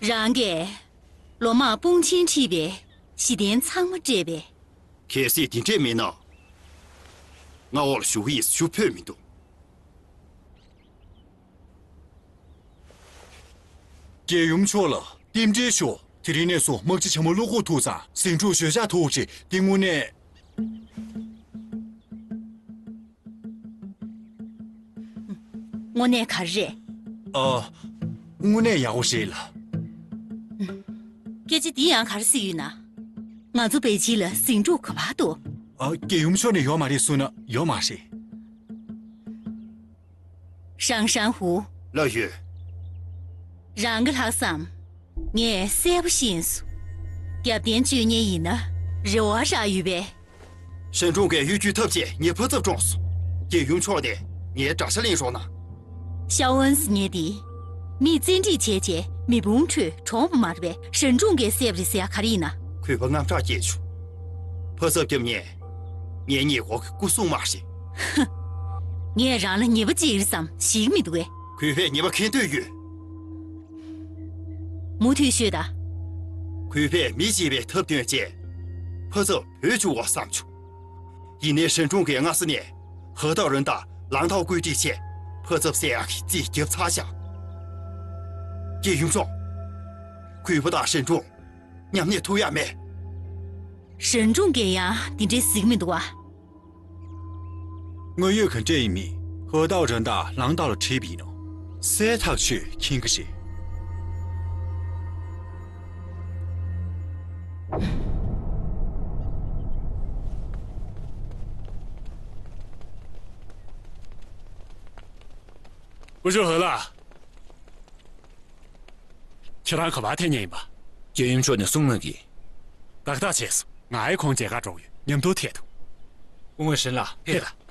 རེད། རང་གིས་ལོ་མང་དཔུང་ཆེན་ཁྲིད་པའི་གཞི་རྟེན་ཚང་མ་སྤྲད་པས། གལ་སྲིད་དེ་འདྲས་མིན་ན། ང་འོག་ལ་ཞུགས་ཡིས་ཞུ་ཕོད་མི་འདུག་རྒྱལ་ཡུམ་མཆོག་ལ་རྟེན་འབྲེལ་ཞུ། དེ་རིང་ནས་བཟུང་དམག་སྤྱི་བྱ་མོ་བློ་ཁོག་ཐུག་ཙང་ཟིང་འཁྲུག་ཞོད་འཇགས་ཐུག་ཅིག་དེ་དངོས་གནས། དངོས་གནས་ག་རེ་རེད། ཨ། དངོས་གནས་ཡག་པོ་རེད་ལ། སྐད་ཆ་འདི་ཡང་ག་རེ་ཟེར་ཡོད་ན། ང་ཚོ་པེ་ཅིན་ལ་ཟིང་འཁྲུག་ག་པར་འདུག་ཨ། རྒྱལ་ཡུམ་མཆོག་ནས་ཡོད་མ་རེད་གསུངས་ན་ཡོད་མ་རེད། ཧྲང་ཧྲང་ཧུ། ལགས་ཡོད། རང་གི་ལྷག་བསམ། ངས་གསལ་པོ་ཤེས་སོང་། རྒྱབ་རྟེན་བཅོལ་མཁན་ཡིན་ན་རེ་བ་རག་ཡོད་པས། ཧྲན་ཀྲུང་གིས་གཡོ་སྒྱུའི་ཐབས་བྱས་ངའི་ཕོ་ཚབ་བཀྲོངས་སོང་། རྒྱལ་ཡུམ་མཆོག་ནས་ངའི་དགྲ་ཤ་ལེན་རོགས་གནང་། ཤའོ་ཨན་ཟེར་མཁན་དེས་མིས་བཙན་ཁྲིད་བྱས་རྗེས་མེ་དཔུང་ཁྲོད་གྲོངས་པ་མ་རེད་པས། ཧྲན་ཀྲུང་གིས་བསད་པ་རེད་ཟེར་ཡ་ག་རེ་ཡིན་ན། གུས་པ་དངངས་སྐྲག་སྐྱེས་བྱུང་། ཕོ་ཚབ་སྐྱབས་གཉེན། ངའི་ཉེ་འཁོར་གྱི་སྐུ་སྲུང་མ་རེད། ངས་རང་ལ་ཉེས་པ་ཅི་ཡིན་བསམ་ཞིག་མི་འདུག་གས། གུས་པས་ཉེས་པ་མཁྱེན་འདོད་ཡོད། མུ་མཐུད་ཤོད་དང་། གུས་པས་མི་བརྗེད་པའི་ཐབས་སྟོན་བྱས། ཕོ་ཚབ་བོད་བཅུག་པ་བསམ་བྱུང་། ཡིན་ནའི་ཧྲན་ཀྲུང་གིས་སྔ་ས་ནས་ཧེ་ཏའོ་རོན་དང་ལང་ཐའོ་བཀོད་སྒྲིག་བྱས། ཕོ་ཚབ་བསད་ཡག་གི་རྩིས་བརྒྱབ་ཚར་བཞག་རྒྱལ་ཡུམ་མཆོག་གུས་པ་དང་ཧྲན་ཀྲུང་མཉམ་གནས་ཐུབ་ཡག་མེད། ཧྲན་ཀྲུང་གིས་ཡང་འདི་འདྲའི་གཟིགས་མི་འདུག་བ། དངོས་ཡོད་ག་འདྲས་ཡིན་མིན་ཧེ་ཏའོ་རོན་དང་ལང་ཏའོ་ལ་དྲིས་པ་ཡིན་ནོ། གསལ་ཐག་ཆོད་མཁྱེན་གྱི་རེད། སྐུ་ཞབས་ཧེ་ལགས། ཁྱེད་རང་ག་པར་ཐད་མཁན་ཡིན་པ། རྒྱལ་ཡུམ་མཆོག་ནས་གསུང་གནང་གིས། ཏག་ཏག་བྱས་སོང་། ང་ཡི་ཁོང་མཇལ་ཁ་འགྲོ་གི་ཡོད། མཉམ་དུ་ཐད་དོ། སྐུ་ངོ་ཧྲན་ལགས་ཕེབས་ལ།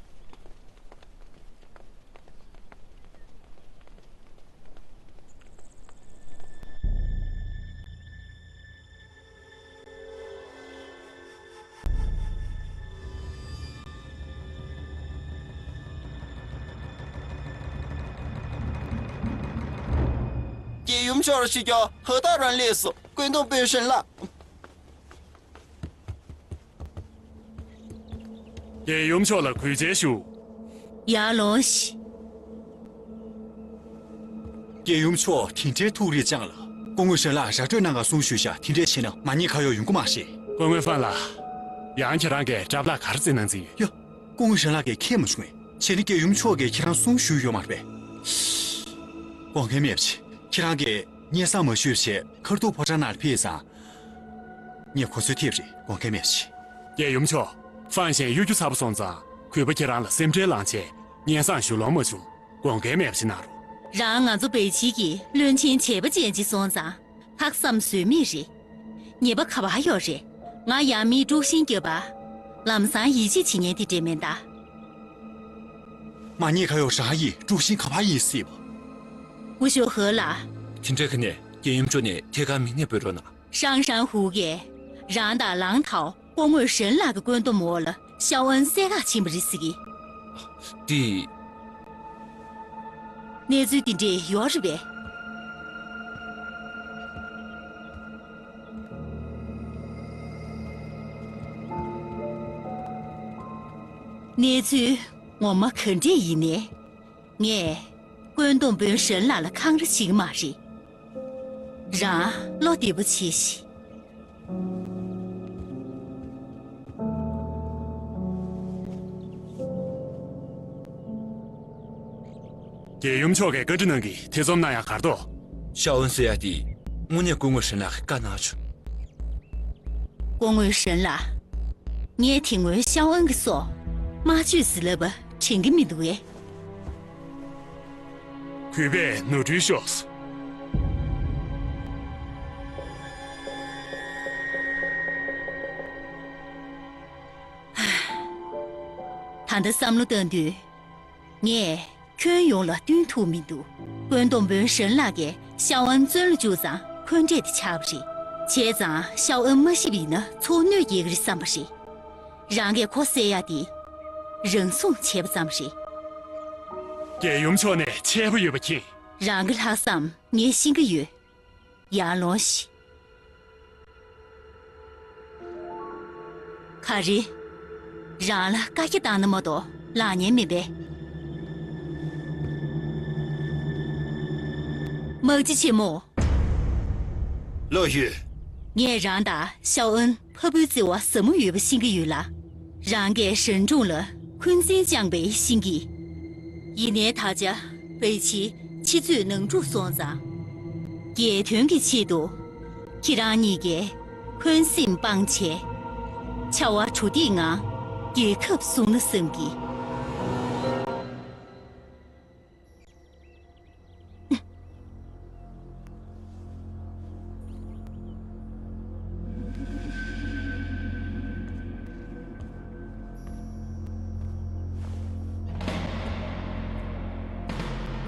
རྒྱལ་ཡུམ་མཆོག་ལ་ཞུ་རྒྱུ། ཧེ་ཏའོ་རོན་སླེབས་སོང་། བཀོད་འདོམས་དཔོན་ཧྲན་ལགས། རྒྱལ་ཡུམ་མཆོག་ལ་གུས་མཇལ་ཞུ། ཡར་ལོངས་ཤིག་རྒྱལ་ཡུམ་མཆོག་དེ་འདྲའི་ཐུགས་རེ་བཅངས་ལ། སྐུ་ངོ་ཧྲན་ལགས་ར་སྤྲོད་གནང་ག་གསུང་ཞུས་ཤག་དེ་འདྲས་བྱས་ན་མ་ཉེས་ཁ་གཡོག་ཡོང་གི་མ་རེད། སྐུ་ངོ་ཧྥན་ལགས། ཡང་ཁྱེད་རང་གིས་དྲ་ལམ་ག་རེ་བཙལ་གནང་རྩིས་ཡོད། ཡ། སྐུ་ངོ་ཧྲན་ལགས་ཀྱིས་མཁྱེན་མ་བྱུང་ངས། བྱས་ན་རྒྱལ་ཡུམ་མཆོག་གིས་ཁྱེད་རང་གསུང་ཞུས་ཡོད་མ་རེད་པས། དགོངས་འགལ་མེད་པ་བྱེད། ཁྱེད་རང་གིས་སྙན་སེང་མ་ཞུས་པ་བྱས་ཁ་ཐུག་ཕོ་བྲང་ནང་ལ་ཕེབས་ཙང་། ངས་གོ་ཚོད་ཐེབས་རེད། དགོངས་འགལ་མེད་པ་བྱེད། རྒྱལ་ཡུམ་མཆོག་ཧྥན་ཞན་གཡོ་སྒྱུ་ཚ་པོ་སོང་ཙང་གུས་པ་ཁྱེད་རང་ལ་སེམས་ཁྲལ་ལངས་བྱས་སྙན་སེང་ཞུ་ལོང་མ་བྱུང་། དགོངས་འགལ་མེད་པ་ཞིག་གནང་རོགས། རང་ང་ཚོ་པེ་ཅིན་གྱི་བློན་ཆེན་བྱས་པ་ཅན་ཅིག་སོང་ཙང་ལྷག་བསམ་ཟོལ་མེད་རེད། ཉེས་པ་ག་པར་ཡོད་རེད། ང་ཡང་མིའི་དཀྲུག་ཤིང་བརྒྱབ་པ། ལམ་སང་ཡིད་ཆེས་བྱེད་མཁན་དེ་འདྲས་མིན་ད། མ་ཉེས་ཁ་གཡོག་རང་ཡིས་དཀྲུག་ཤིང་ག་པར་ཡིན་སྲིད་པ། སྐུ་ཞབས་ཧེ་ལགས། དེ་འདྲ་ག་ནས་རྒྱལ་ཡུམ་མཆོག་ནས་ཐད་ཀར་མི་སྣ་འབོད་རོགས་གནང་། ཧྲང་ཧྲང་ཧུ་གིས་རང་དང་ལང་ཐའོ། སྐུ་ངོ་ཧྲན་ལགས་ཀྱི་བཀོད་འདོམས་འོག་ལ་ཤའོ་ཨན་བསད་ག་ཕྱིན་པ་རེད་ཟེར་གི། འདི། གནས་ཚུལ་འདི་འདྲས་ཡོད་རེད་པས། གནས་ཚུལ་ངོ་མ་ག་འདྲས་ཡིན་ནའི། ངས་བཀོད་འདོམས་དཔོན་ཧྲན་ལགས་ལ་འཁང་ར་བྱེད་ཀྱི་མ་རེད། རང་བློ་བདེ་པོ་བྱེད་ཤིག་རྒྱལ་ཡུམ་མཆོག་གིས་བཀའ་འདྲི་གནང་གི། ཐེ་ཚོམ་གནང་ཡག་ག་རེ་འདུག་ཤའོ་ཨན་ཟེར་ཡ་དེ་དངོས་གནས་སྐུ་ངོ་ཧྲན་ལགས་ཀྱིས་བཀའ་གནང་བྱུང་། སྐུ་ངོ་ཧྲན་ལགས། ངས་དེ་སྔོན་ཤའོ་ཨན་གྱི་སྲོག་མ་གཅོད་ཟེར་ལབ་པ་དྲན་གྱི་མི་འདུག་གས། གུས་པས་ནོར་འཁྲུལ་ཤོར་སོང་། ད་ལྟ་བསམ་བློ་བཏང་དུས། ངས་ཁྱོན་ཡོངས་ལ་བསྟུན་ཐུབ་མི་འདུག་བཀོད་འདོམས་དཔོན་ཧྲན་ལགས་ཀྱིས་ཤའོ་ཨན་བཙོན་ལ་བཅུག་ཙང་འཁོན་འགྲས་དེ་ཆགས་པ་རེད། བྱས་ཙང་ཤའོ་ཨན་མ་ཤི་བ་ཡིན་ན་ཚོར་གནོད་སྐྱེལ་གྱི་རེད་བསམ་པ་རེད། རང་གིས་ཁོ་བསད་ཡ་དེ་རང་སྲུང་བྱས་པ་ཙམ་རེད། རྒྱལ་ཡུམ་མཆོག་ནས་ཆད་པ་ཡོད་པ་མཁྱེན། རང་གི་ལྷག་བསམ་ངས་ཤེས་ཀྱི་ཡོད། ཡར་ལོངས་ཤིག་ག་རེ། རང་ལ་བཀའ་རྒྱ་བཏང་ན་མ་གཏོགས་ལངས་ཉན་མེད་པས། དམག་སྤྱི་ཆེན་མོ། བློ་ཡོད། ངས་རང་དང་ཤའོ་ཨན་ཕ་བུའི་བརྩེ་བ་ཟབ་མོ་ཡོད་པ་ཤེས་ཀྱི་ཡོད་ལ། རང་གིས་ཧྲན་ཀྲུང་ལ་འཁོན་འཛིན་བཅངས་པའི་ཤིང་གི། ཡིན་ནའི་ད་ཆ་པེ་ཆི་ཕྱི་ཚོས་ནང་འཁྲུག་སོང་ཙང་། རྒྱལ་དོན་གྱི་ཆེད་དུ། ཁྱེད་རང་གཉིས་ཀས་འཁོན་སེམས་སྤངས་བྱས། བྱ་བ་གྲུ་འདེགས་ངང་རྒྱལ་ཁབ་སྲུང་ན་བསམ་གི།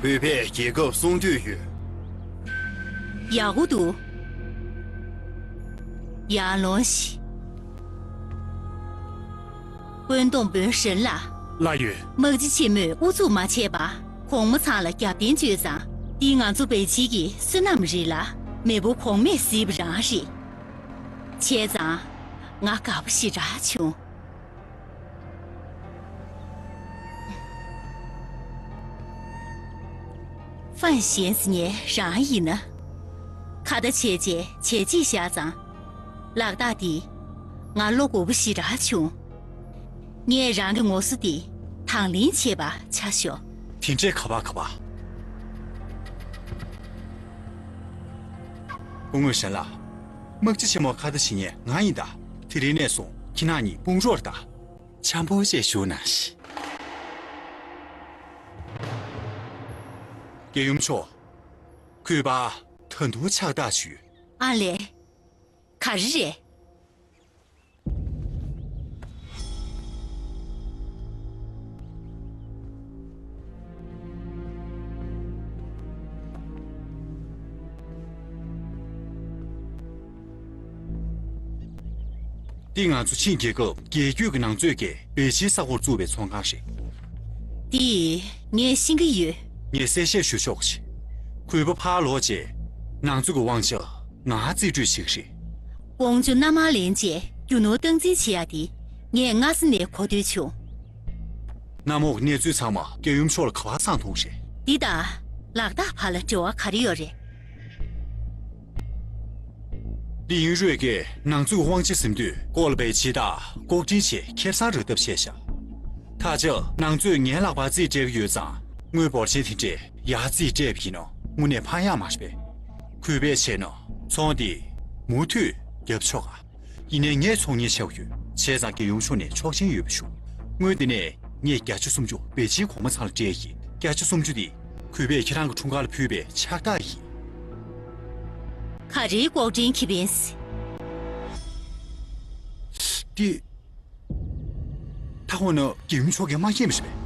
བོད་པས་རྒྱལ་ཁབ་སྲུང་འདོད་ཡོད། ཡག་པོ་འདུག་ཡར་ལོངས་ཤིག་བཀོད་འདོམས་དཔོན་ཧྲན་ལགས། ལགས་ཡོད། དམག་སྤྱི་ཆེན་མོས་ཨུ་ཚུགས་མ་བྱས་པར་གོང་མ་ཚང་ལ་རྒྱབ་རྟེན་བཅོལ་ཙང་། འདི་ང་ཚོ་པེ་ཅིན་གྱི་བསོད་ནམས་རེད་ལ། མེས་པོ་གོང་མས་གཟིགས་པ་རང་རེད། བྱས་ཙང་། ང་དགའ་པོ་ཞེ་དྲག་བྱུང་། ཧྥན་ཞན་ཟེར་མཁན་རང་ཡིན་ན། ཁ་བརྡ་བྱས་རྗེས་བྱས་རྗེས་བཞག་ཙང་། ལག་རྟགས་འདི་ང་བློ་དགའ་པོ་ཞེ་དྲག་བྱུང་། ངས་རང་གི་ངོ་སོ་འདི་དང་ལེན་བྱས་པ་ཆ་ཞོག་དེ་འདྲས་ག་པར་ག་པར། སྐུ་ངོ་ཧྲན་ལགས། དམག་སྤྱི་ཆེན་མོ་ཁ་བརྡ་བྱེད་མཁན་ང་ཡིན་ད། དེ་རིང་ནས་བཟུང་ཁྱེད་རང་གཉིས་དཔུང་རོགས་རེད་ད། འཆམ་པོ་བྱས་བཞུགས་གནང་ཞིག་རྒྱལ་ཡུམ་མཆོག་གུས་པ། ད་དུང་ཕྱག་རྟགས་ཞུ། ཨ་ལས། ག་རེ་རེད། འདི་ང་ཚོ་ཆིང་རྒྱལ་ཁབ་རྒྱལ་རྒྱུད་ཀྱི་ནང་གཙོས་ཀྱི་བེ་ཆིའི་ས་ཁོངས་བཙུགས་པའི་ཚོང་ཁང་རེད། འདི་ངས་ཤེས་ཀྱི་ཡོད། ངས་གསལ་བཤད་ཞུ་ཆོག་གི། གུས་པ་ཕར་ལོག་རྗེས་ནང་གཙོས་ཀྱི་དབང་ཆ་ང་རྩིས་སྤྲོད་བྱེད་ཀྱི་རེད། ཀོང་ཇོ་མནའ་མར་ལེན་རྗེས་རྒྱུ་ནོར་སྟངས་འཛིན་བྱེད་ཡ་དེ་ངས་སྔ་ས་ནས་གོ་ཐོས་བྱུང་། གནམ་འོག་གནས་ཚུལ་ཚང་མ་རྒྱལ་ཡུམ་མཆོག་ལ་ག་པར་གསང་ཐུབ་རེད། འདི་ད་ལག་རྟགས་བར་ལ་འབྲེལ་བ་ག་རེ་ཡོད་རེད། ལི་ཡིན་རུས་ཀྱིས་ནང་གཙོས་དབང་ཆ་ཟིན་དུས་ཀོ་ལ་པའི་ཇི་དང་ལྐོག་འདྲེན་བྱས་ཁེ་བཟང་རག་ཐབས་བྱས་ཤག་ད་ཆ་ནང་གཙོས་ངའི་ལག་པར་རྩིས་སྤྲད་ཀྱི་ཡོད་ཙང་དངུལ་འབོར་ཆེན་དེ་འདྲས་ཡར་རྩིས་སྤྲད་པ་ཡིན་ན་དངོས་གནས་ཕན་ཡག་མ་རེད་པས། གུས་པས་བྱས་ན་ཚོང་འདི་མུ་མཐུད་རྒྱབ་ཆོག་ག་ཡིན་ནའི་ངས་ཚོང་གཉེར་བྱས་པ་ཡོད། བྱས་ཙང་རྒྱལ་ཡུམ་མཆོག་ནས་ཆོག་མཆན་ཡོད་པ་ཞུ། དངུལ་འདི་ནས་ངས་བརྒྱ་ཆ་སུམ་ཅུ་པེ་ཅིན་གོང་མ་ཚང་ལ་སྤྲད་ཡིན། བརྒྱ་ཆ་སུམ་ཅུ་འདི་གུས་པས་ཁྱེད་རང་གི་འཁྲུངས་སྐར་ལ་ཕུལ་བའི་ཕྱག་རྟགས་ཡིན། ག་རེའི་ལྐོག་འདྲེན་ཁེ་ཕན། འདི། ད་འོ་ན་རྒྱལ་ཡུམ་མཆོག་གིས་མ་ཤེས་པ་ཞིག་རེད།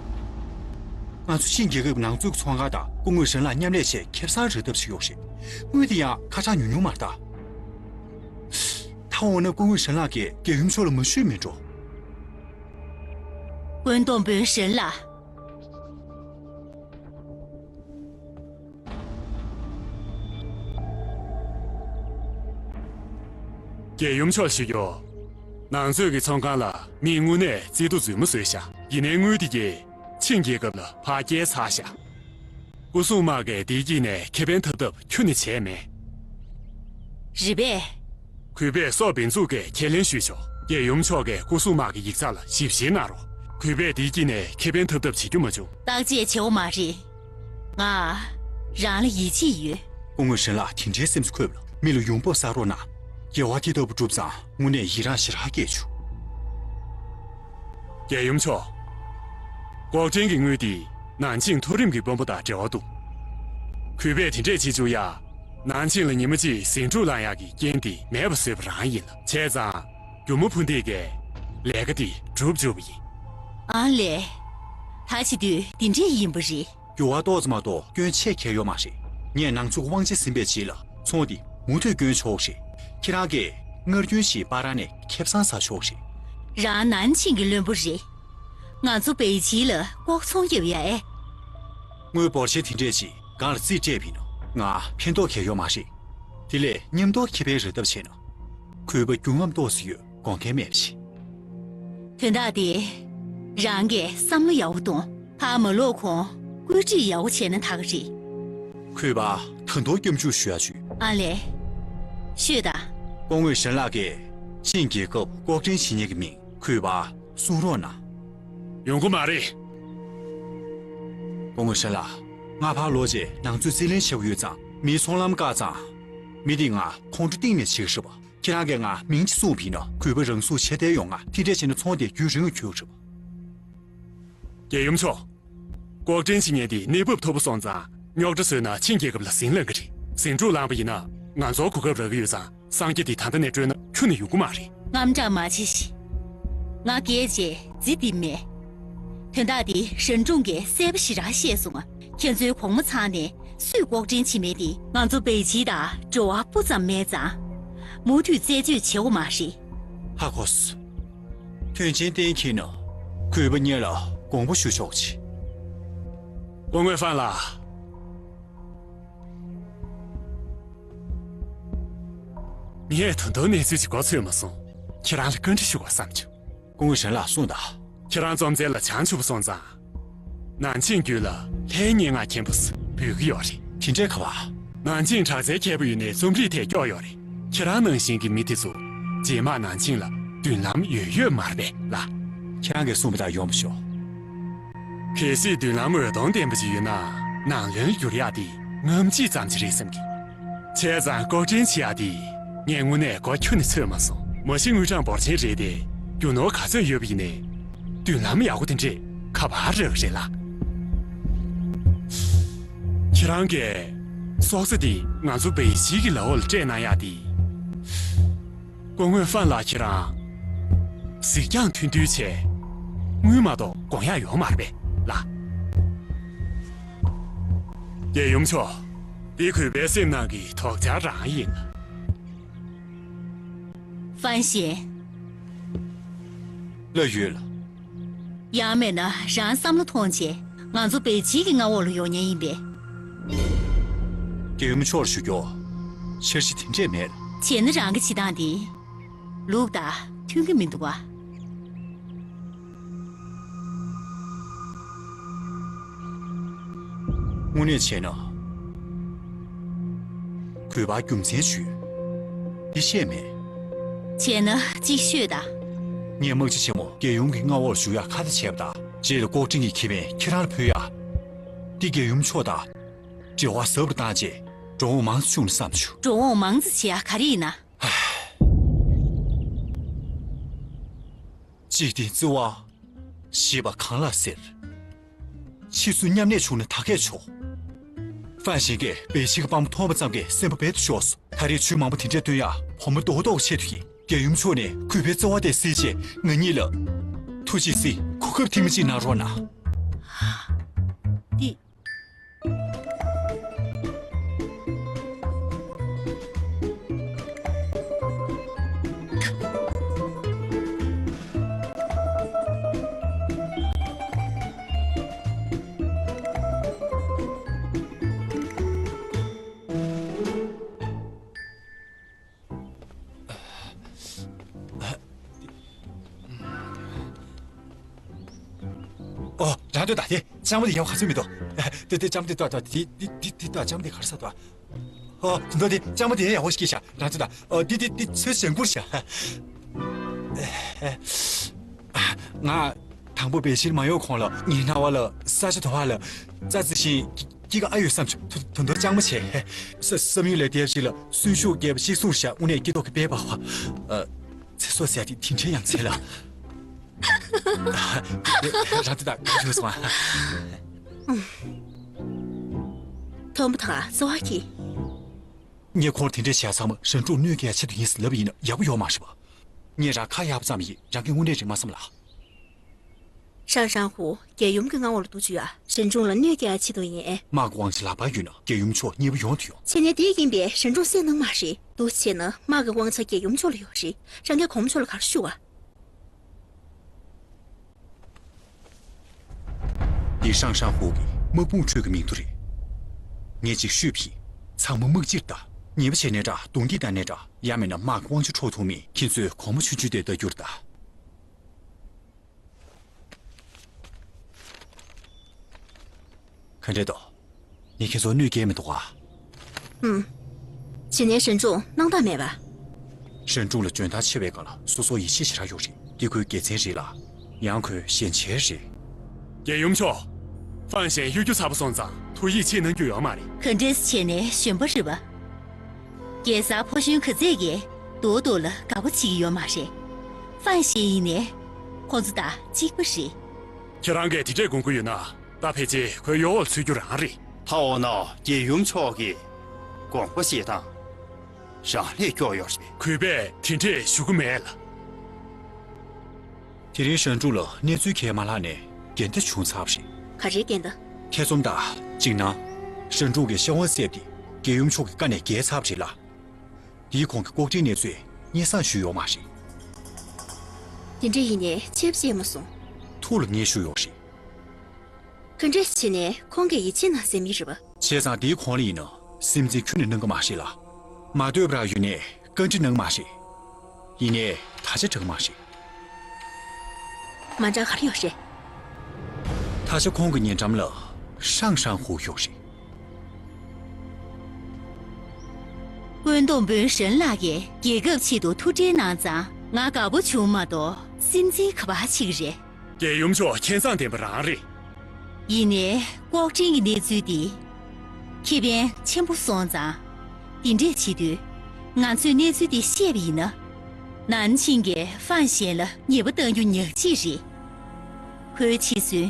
ང་ཚོ་ཆིང་རྒྱལ་ཁབ་ནང་གཙོས་ཀྱི་ཚོང་ཁང་དང་སྐུ་ངོ་ཧྲན་ལགས་མཉམ་ལས་བྱས་ཁེ་བཟང་རག་ཐབས་ཤིག་ཡོད་རེད། དངུལ་འདི་ཡང་ཁ་གྲངས་ཉུང་ཉུང་མ་རེད་ད། ད་འོ་ན་སྐུ་ངོ་ཧྲན་ལགས་ཀྱིས་རྒྱལ་ཡུམ་མཆོག་ལ་མ་ཞུས་མིན་འགྲོ། བཀོད་འདོམས་དཔོན་ཧྲན་ལགས། རྒྱལ་ཡུམ་མཆོག་ཞུ་རྒྱུ། ནང་མཛོད་ཀྱི་ཚོང་ཁང་ལ་མི་དངོས་གནས་རྩིས་ཐོ་རྫུན་མ་བཟོས་ཤག་ཡིན་ནའི་དངུལ་དེ་གས་ཆིང་རྒྱལ་ཁབ་ལ་ཕར་བསྐྱལ་ཚར་ཤག་སྐུ་སྲུང་དམག་གིས་དེའི་དཀྱིལ་ནས་ཁེ་ཕན་ཐོབ་ཐབས་ཁྱོན་ནས་བྱས་མེད། རེད་པས། གུས་པས་སོག་འབེན་འཛུགས་ཀྱི་ཁས་ལེན་ཞུས་ཆོག་རྒྱལ་ཡུམ་མཆོག་གིས་སྐུ་སྲུང་དམག་གི་ཡིག་ཚང་ལ་ཞིབ་བཤེར་གནང་རོགས། གུས་པས་དེའི་དཀྱིལ་ནས་ཁེ་ཕན་ཐོབ་ཐབས་བྱེད་རྒྱུ་མ་བྱུང་། བརྟག་དཔྱད་བྱེད་དགོས་མ་རེད། ང་རང་ལ་ཡིད་ཆེས་ཡོད། སྐུ་ངོ་ཧྲན་ལགས། དེ་འདྲའི་སེམས་སུ་འཁོད་པ་ལ་མི་ལ་ཡོང་འབབ་བསགས་རོགས་གནང་། དགེ་བ་དེ་ལྟ་བུ་བསྒྲུབས་ཙང་དངོས་གནས་ཡི་རངས་ཞེ་དྲག་སྐྱེས་བྱུང་། རྒྱལ་ཡུམ་མཆོག་ཀོག་ཀྲེན་གྱི་དངུལ་དེ་ནན་ཆིང་མཐོ་རིམ་གྱི་དཔོན་པོ་དང་འབྲེལ་བ་འདུག་གུས་པས་དེ་འདྲས་བྱེད་བཅུག་ཡ། ནན་ཆིང་ལ་ཉི་མ་གཅིག་ཟིང་འཁྲུག་ལངས་ཡག་གི་རྐྱེན་དེ་མེད་པ་བཟོས་པ་རང་ཡིན་ལ། བྱས་ཙང་རྒྱུ་མ་ཕུ་འདེད་ཀྱིས་ལས་ཀ་དེ་གྲུབ་བཅུག་པ་ཡིན། ཨང་ལེ། ད་བྱེད་དུས་འདི་འདྲས་ཡིན་པ་རེད། འགྱུར་བ་ཏོག་ཙམ་མ་གཏོགས་སྐྱོན་ཆེ་གང་ཡོད་མ་རེད། ངས་ནང་ཚུགས་དབང་ཆ་ཟིན་པའི་རྗེས་ལ་ཚོང་འདི་མུ་མཐུད་སྐྱོན་ཆོག་རེད། ཁྱེད་རང་གིས་སྔར་རྒྱུན་བཞིན་པ་ར་ནས་ཁེ་བཟང་ཟ་ཆོག་རེད། རང་ནན་ཆིང་གི་བློན་པོ་རེད། ང་ཚོ་པེ་ཅིན་ལ་ལྐོག་ཚོང་རྒྱབ་ཡ་ཨེ། དངུལ་འབོར་ཆེ་དེ་འདྲས་ཅིག་སྒང་ལ་རྩིས་སྤྲད་པ་ཡིན་ན་ང་ཕན་ཐོགས་གང་ཡོད་མ་རེད། དེ་ལས་མཉམ་དུ་ཁེ་ཕན་རག་ཐབས་བྱས་ན་གུས་པ་རྒྱུས་མངའ་ཏོག་ཙམ་ཡོད། དགོངས་འགལ་མེད་པ་ཞིག་དོན་དག་དེ་རང་གིས་བསམ་བློ་ཡག་པོ་གཏོང་། ཕར་མ་ལོག་གོང་བཀོད་སྒྲིག་ཡག་པོ་བྱས་ན་ད་ག་རེད། གུས་པ་ད་དུང་སྐྱབས་འཇུག་ཞུ་ཡ་བྱོས། ཨ་ལས། ཤོད་དང་། སྐུ་ངོ་ཧྲན་ལགས་ཀྱིས་ཆིང་རྒྱལ་ཁབ་ལྐོག་འདྲེན་བྱེད་མཁན་གྱི་མིང་གུས་པ་གསུང་རོགས་གནང་། ཡོང་གི་མ་རེད། སྐུ་ངོ་ཧྲན་ལགས། ང་ཕར་ལོག་རྗེས་ནང་ཚུད་རྩིས་ལེན་བྱེད་དགོས་ཡོད་ཙང་མིའི་ཚོང་ལམ་བཀག་ཙང་། མི་འདིས་ང་ཁོང་ཁྲོ་གཏིང་ནས་བྱེད་ཀྱི་རེད་པ། ཁྱེད་རང་གིས་ང་མིང་ཅིག་གསུངས་པ་ཡིན་ན་གུས་པ་རང་སྲུང་བྱེད་བདེ་ཡོང་ང་། དེ་འདྲས་བྱས་ན་ཚོང་དེ་རྒྱུན་རིང་ངུ་འཁྱོལ་གྱི་རེད་པ། རྒྱལ་ཡུམ་མཆོག་ལྐོག་འདྲེན་བྱེད་མཁན་དེ་གནས་བབ་མཐོ་པོ་སོང་ཙང་རྙོག་དྲ་བཟོས་ན་ཆིང་རྒྱལ་ཁབ་ལ་ཟིང་ལངས་ཀྱི་རེད། ཟིང་འཁྲུག་ལངས་པ་ཡིན་ན་ང་ཚོར་གོ་སྐབས་རག་གི་ཡོད་ཙང་། སངས་རྒྱས་དེ་ད་ལྟ་ནས་སྤྲོད་ན་ཁྱོན་ནས་ཡོང་གི་མ་རེད། དངངས་སྐྲག་མ་བྱེད་ཤིག་ང་རྒས་བྱས་རྫི་འདི་མེད། དོན་དག་འདི་ཧྲན་ཀྲུང་གིས་གསལ་པོ་ཞེ་དྲག་བཤད་སོང་ང་། ཁྱེད་ཚོའི་གོང་མ་ཚང་ནས་སུས་ལྐོག་འདྲེན་བྱེད་མེད་དེ། ང་ཚོ་པེ་ཅིན་དང་འབྲེལ་བ་སྤུ་ཙམ་མེད་ཙང་། མུ་མཐུད་རྩད་གཅོད་བྱེད་དགོས་མ་རེད། ཧ་གོ་སོང་། དོན་ཆེན་གཏན་འཁེལ་ན་གུས་པ་སྔོན་ལ་དགོངས་པ་ཞུ་ཆོག་ཅིག་སྐུ་ངོ་ཧྥན་ལགས། ངས་ད་དུང་གནས་ཚུལ་གྱི་མགོ་ཚོས་མ་སོང་། ཁྱེད་རང་ལ་བཀའ་འདྲི་ཞུ་དགོས་བསམ་བྱུང་། སྐུ་ངོ་ཧྲན་ལགས་གསུངས་དང་། ཁྱེད་རང་འཛོམས་རྩེ་ལ་བྱང་ཆུབ་སོང་ཙང་། ནན་ཆིང་རྒྱུད་ལ་ལྷའི་སྙན་ངག་མཁན་པོ་ཞིག་འབོད་ཀྱི་ཡོད་རེད། དེ་འདྲའི་ཁ་བ། ནན་ཆིང་དྲག་རྩལ་མཁས་པོ་ཡོད་ནའི་རྩོམ་རིག་ཐད་སྐྱོ་ཡོད་རེད། ཁྱེད་རང་ནང་བཞིན་གྱི་མི་དེ་ཚོ་རྗེས་མ་ནན་ཆིང་ལ་མདུན་ལམ་ཡོད་ཡོད་མ་རེད་པས་ལགས། ཁྱེད་རང་གིས་གསུངས་པ་ལྟར་ཡོང་བ་ཤོག་གལ་སྲིད་མདུན་ལམ་འོད་སྟོང་ལྡན་པ་ཅིག་ཡོད་ན་ནང་བློན་འགྱུར་ཡག་དེ་རྔམ་བརྗིད་ཙམ་ཅིག་རེད་བསམ་གི། བྱས་ཙང་ལྐོག་འདྲེན་བྱེད་ཡག་དེ་ངས་དངོས་གནས་མགོ་ཁྱོན་ནས་ཚོས་མ་སོང་། མ་གཞི་དངུལ་གྲངས་འབོར་ཆེན་རེད་དེ། རྒྱུ་ནོར་ག་ཚོད་ཡོད་པ་ཡིན་ནའི་མདུན་ལམ་ཡག་པོ་དེ་འདྲས་ག་པར་རག་གི་རེད་ལགས། ཁྱེད་རང་གིས་སྲོག་རྩ་འདི་ང་ཚོ་པེ་ཅིན་གྱི་ལག་འོག་ལ་སྤྲད་གནང་ཡག་དེ། སྐུ་ངོ་ཧྥན་ལགས་ཁྱེད་རང་གཟིགས་རྒྱང་ཐུང་ཐུང་བྱས། དངུལ་མ་གཏོགས་དགོངས་ཡག་ཡོད་མ་རེད་པས་ལགས། རྒྱལ་ཡུམ་མཆོག་འདི་གུས་པའི་སེམས་ནང་གི་དོགས་འཆར་རང་ཡིན། ཧྥན་ཞན། ལགས་ཡོད་ལགས། ཡང་མེད་ན་རང་བསམ་བློ་ཐོངས་བྱས་ང་ཚོ་པེ་ཅིན་གྱི་མངའ་འོག་ལ་ཡོང་མཁན་ཡིན་པས། རྒྱལ་ཡུམ་མཆོག་ལ་ཞུ་རྒྱུ། འཆར་གཞི་དེ་འདྲས་མེད་ལགས། བྱས་ན་རང་གི་བྱེད་སྟངས་འདི་ལུགས་དང་མཐུན་གྱི་མི་འདུག་ག་དངོས་གནས་བྱས་ན། གུས་པ་རྒྱུ་མཚན་ཞུས། འདི་བཤད་མེད། བྱས་ན་གཅིག་ཤོད་དང་། ངས་དམག་སྤྱི་ཆེན་མོ་རྒྱལ་ཡུམ་གྱི་མངའ་འོག་ལ་བཞུགས་ཡག་ཁ་བརྡ་བྱས་པ་དང་། རྗེས་ལ་ལྐོག་འདྲེན་གྱི་ཁེ་ཕན་ཁྱེད་རང་ལ་ཕུལ་ཡག་འདི་རྒྱལ་ཡུམ་མཆོག་དང་འབྲེལ་བ་ཟབ་རུ་བཏང་རྗེས་འགྲོ་འོང་མང་ཙམ་བྱུང་ན་བསམ་བྱུང་། འགྲོ་འོང་མང་ཙམ་བྱེད་ཡག་ག་རེ་ཡིན་ན། འཇིག་རྟེན་བརྩེ་བ་ཞེས་པ་གང་ལ་ཟེར། ཕྱིས་སུ་མཉམ་གནས་བྱུང་ན་ད་གས་ཆོག་ཧྥན་ཞན་གྱིས་པེ་ཅིན་གྱི་དཔང་པོ་མཐོང་བ་ཙམ་གྱིས་སེམས་པ་རྦད་དེ་ཤོར་སོང་། ད་རེས་ཇུས་མང་པོ་དེ་འདྲས་བཏོན་ཡག་བུ་མོ་རྡོག་རྡོག་ཆེད་དུ་ཡིན། རྒྱལ་ཡུམ་མཆོག་ནས་གུས་པའི་བརྩེ་བ་དེ་གཟིགས་བྱས་ང་གཉིས་ལ་ཐུགས་རྗེས་གཟིགས་གོ་སྐབས་ཐེངས་མ་གཅིག་གནང་རོགས་གནང་། འདི། ཨོ། རང་ལྟོས་དང་། དེ་ལྕམ་མོ་དེ་ཡག་པོ་ག་ཚོད་མི་འདུག་དེ་དེ་ལྕམ་མོ་དེ་ལྟོས་དང་། དེ་དེ་དེ་དེ་ལྟོས། ལྕམ་མོ་དེ་ག་རེ་ཟ་འདུག་ཨོ། དེ་འདུག་དེ་ལྕམ་མོ་དེ་ཡག་པོ་ཞིག་སྐྱེས་ཤག་རང་ལྟོས་དང་། ཨོ། དེ་དེ་དེ་ཚོད་ཞན་ཁུར་ཤག་ང་དང་པོ་བེ་ཤིར་མ་ཡོང་གོང་ལ་ངའི་རྣ་བ་ལ་ས་ཆ་དོ་བ་ལ་རྩྭ་རྩི་ཤིང་སྐྱེ་ག་ཨ་ཡོད་བསམ་བྱུང་། ད་དུང་ལྕང་མ་བྱས། ས་བསམ་ཡུལ་ལས་དེབ་ཞིག་ལ་གསོན་ཤུགས་རྒྱས་པ་ཞིག་གསུངས་ཤག་དངོས་གནས་སྐྱེ་ཐོག་གི་དཔེ་པ་བ། ཚེ་སྲོག་ཟེར་དེ་དེ་འདྲའི་ཡང་ཚེ་ལ། རང་ལྟོས་དང་། ག་ཚོད་སོང་ཨ། མཐོན་པོ་དང་གསོ་བ་གི། ངས་ཁོང་དེ་འདྲས་བྱས་ཚང་མ་ཧྲན་ཀྲུང་གནོད་སྐྱེལ་ཆེད་དུ་ཡིན་ཟེར་ལབ་ཡིན་ན་ཡག་པོ་ཡོད་མ་རེད་པ། ངས་རང་ཁ་གཡར་པ་ཙམ་ཡིན། རང་གིས་དངོས་གནས་རེད་མ་བསམ་ལ། ཧྲང་ཧྲང་ཧུ་རྒྱལ་ཡུམ་གྱི་མངའ་འོག་ལ་འདུག་བཅུག་ཡ། ཧྲན་ཀྲུང་ལ་གནོད་སྐྱེལ་ཆེད་དུ་ཡིན། དམག་གི་དབང་ཆ་ལག་པར་ཡོད་ན་རྒྱལ་ཡུམ་མཆོག་མཉེས་པོ་ཡོང་དུ་ཡོང་། བྱས་ནས་དེ་ཡིན་པས་ཧྲན་ཀྲུང་སེམས་ནང་མ་རེད། འདུག་བྱས་ན་དམག་གི་དབང་ཆ་རྒྱལ་ཡུམ་མཆོག་ལ་ཡོད་རེད། རང་གིས་གོང་མ་མཆོག་ལ་ག་རེ་ཞུ་བ། འདི་ཧྲང་ཧྲང་ཧུའུ་གི་དམག་དཔུང་ཁྲོད་ཀྱི་མིང་ཐོ་རེད། ངས་ཅིག་ཤོད་ཕྱིན། ཚང་མ་དམག་སྤྱིར་ལྟ། ཉེས་པ་བྱས་ནའི་འདྲ། རྡུང་རྡེག་བཏང་ནའི་འདྲ། ཡང་མིན་ན་དམག་གི་དབང་ཆ་འཕྲོག་ཐུབ་མིན་ཁྱེད་ཚོས་གོང་མ་ཆུང་ཆུང་དེ་ལྟ་རྒྱུར་གདའ། ག་འདྲས་འདུག་ངས་ཁྱེད་ཚོར་གནོད་སྐྱེལ་མི་འདུག་ག་ཨུམ། བྱས་ནའི་ཧྲན་ཀྲུང་སྣང་དག་མེད་པ། ཧྲན་ཀྲུང་ལ་འཇོན་ཐང་ཆེ་བའི་སྒང་ལ་སོ་སོར་ཡིད་ཆེས་ཞེ་དྲག་ཡོད་རེད། འདི་ཁོའི་དགེ་མཚན་རེད་ལ། ཡང་ཁོའི་ཞན་ཆའི་རེད། རྒྱལ་ཡུམ་མཆོག་ཧྥང་ཞན་གཡོ་སྒྱུ་ཚ་པོ་སོང་ཙང་ཐུགས་ཡིད་ཆེས་གནང་རྒྱུ་ཡོད་མ་རེད། ག་འདྲས་བྱས་ནའི་གཞོན་པ་རེད་པ། རྒྱལ་སར་ཕོ་གཞོན་ག་ཚད་ཀྱིས་རྡོག་རྡོག་ལ་དགའ་པོ་བྱེད་ཀྱི་ཡོད་མ་རེད། ཧྥང་ཞན་ཡིན་ནའི་ཁོང་ཚོ་དང་གཅིག་པ་རེད། ཁྱེད་རང་གིས་དེ་འདྲས་དགོངས་ཀྱི་ཡོད་ན། ད་ཕལ་ཆེར་ཁོའི་གཡོ་འོག་ལ་ཚུད་རྒྱུ་རང་རེད། ད་འོ་ན་རྒྱལ་ཡུམ་མཆོག་གིས་དགོངས་པ་བཞེས་སྟངས་རང་ལས་སྐྱོ་ཡོད་རེད། གུས་པས་དེ་འདྲས་ཞུ་གི་མེད་ལ། དེ་རིང་ཧྲན་ཀྲུང་ལ་གནས་ཚུལ་གང་ཡང་མ་ལྷག་ནའི་འགལ་ཟླ་བྱུང་ཚར་བ་རེད། ག་རེའི་འགལ་ཟླ། ཐེ་ཚོམ་དང་། སྤྱིར་ན། ཧྲན་ཀྲུང་གི་ཤ་བོ་སེབ་དེ་རྒྱལ་ཡུམ་མཆོག་གི་བཀའ་ནས་འགལ་ཚར་བ་རེད་ལ། དེའི་གོང་གི་ལྐོག་འདྲེན་གནས་ཚུལ་སྙན་སེང་ཞུས་ཡོད་མ་རེད། དེ་འདྲ་ཡིན་ནའི་ཆེ་བ་བྱས་མ་སོང་། ཐུགས་ལ་ངེས་ཞུས་ཡོད་རེད། ག་འདྲས་བྱས་ནའི་ཁོང་གིས་ཡིད་ཆེས་གནང་ཟེར་མི་རེད་པ། བྱས་ཙང་དེའི་གོང་ལ་ཡིན་ན་སེམས་འཛིན་ཁྱོན་ནས་གནང་གི་མ་རེད་ལ། མ་འདོད་པ་རང་ཡོད་ནའི་བཀའ་འདྲི་གནང་གི་མ་རེད། ཡིན་ནའི་ད་ཆ་དྲག་གི་མ་རེད། མ་འདྲ་ག་རེ་ཡོད་རེད། ད་ཆ་ཁོང་གི་ཉེ་འགྲམ་ལ་ཧྲང་ཧྲང་ཧུའུ་ཡོད་རེད། བཀོད་འདོམས་དཔོན་ཧྲན་ལགས་ཀྱིས་རྒྱལ་ཁབ་ཆེད་དུ་ཐུགས་ཁྲལ་གནང་ཙང་ང་དགའ་པོ་བྱུང་མ་གཏོགས་སེམས་འཛིན་ག་པར་བྱེད་ཀྱི་རེད། རྒྱལ་ཡུམ་མཆོག་མཁྱེན་མཚང་ལྡན་པ་རང་རེད། ཡིན་ནའི་ལྐོག་འདྲེན་གྱི་གནས་ཚུལ་འདི་ཁེ་ཕན་ཆེན་པོ་སོང་ཙང་། འདི་འདྲས་བྱེད་དུས་ང་ཚོས་གནས་ཚུལ་འདི་ཤེས་པ་ཡིན་ན། ནན་ཆིང་གིས་ཧྥང་ཞན་ལ་ཉེས་པ་གཏང་རྒྱུ་ཉག་གཅིག་རེད། ཁོའི་འཆི་གསོན་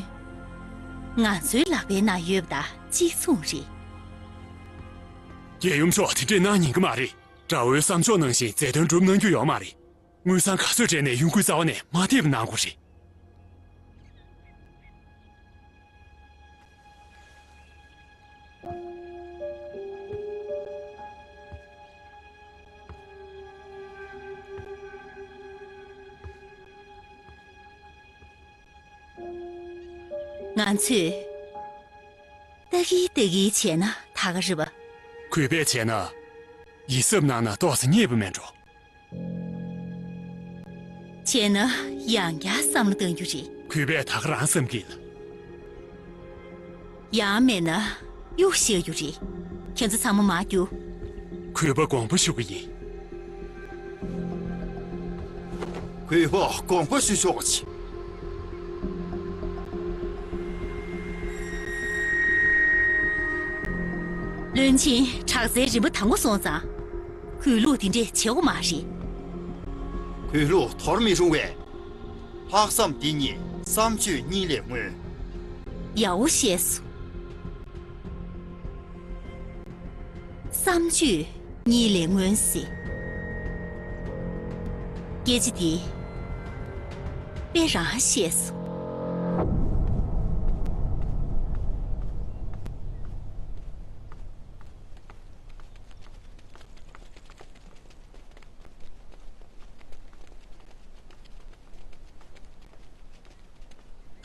ང་ཚོའི་ལག་པའི་ནང་ཡོད་པ་དང་གཅིག་མཚུངས་རེད། རྒྱལ་ཡུམ་མཆོག་དེ་འདྲས་གནང་ཉན་གི་མ་རེད། དགྲ་བོའི་བསམ་ཕྱོགས་ནང་བཞིན་མཛད་དོན་སྒྲུབ་གནང་རྒྱུ་ཡོད་མ་རེད། དངུལ་སྲང་ག་ཚོད་སྤྲད་ནའི་གཡོ་འགུལ་རྩ་བ་ནས་མ་ཐེབས་གནང་དགོས་རེད། ང་ཚོས་ལྟ་གིན་ལྟ་གིན་བྱས་ན་ད་ག་རེད་པ། གུས་པས་བྱས་ན་ཡིད་གཟབ་གནང་ན་ཏོག་ཙམ་རྙེད་པ་མེད་འགྲོ། བྱས་ན་ཡང་བསྐྱར་བསམ་བློ་གཏང་རྒྱུ་རེད། གུས་པས་ད་ག་རང་བསམ་གྱིས་ལ། ཡང་མེད་ན་གཡུག་བཞག་རྒྱུ་རེད། ཁྱེད་ཚོ་ཚང་མ་མར་རྒྱུགས། གུས་པ་དགོངས་པ་ཞུ་གི་ཡིན། གུས་པ་དགོངས་པ་ཞུ་ཆོག་ཅིག་བློན་ཆེན་དྲག་རྩལ་རིམ་པ་དང་པོ་སོང་ཙང་། གུས་ལུགས་འདི་འདྲས་བྱེད་དགོས་མ་རེད། གུས་ལུགས་དོར་མི་རུང་བས། ལྷག་བསམ་འདི་ཉིད་བསམ་སྤྱོད་གཉིས་ལས་སྔོན། ཡག་པོ་བཤད་སོང་། བསམ་སྤྱོད་གཉིས་ལས་སྔོན་ཟེར། སྐད་ཆ་འདི་དཔེ་རང་བཤད་སོང་།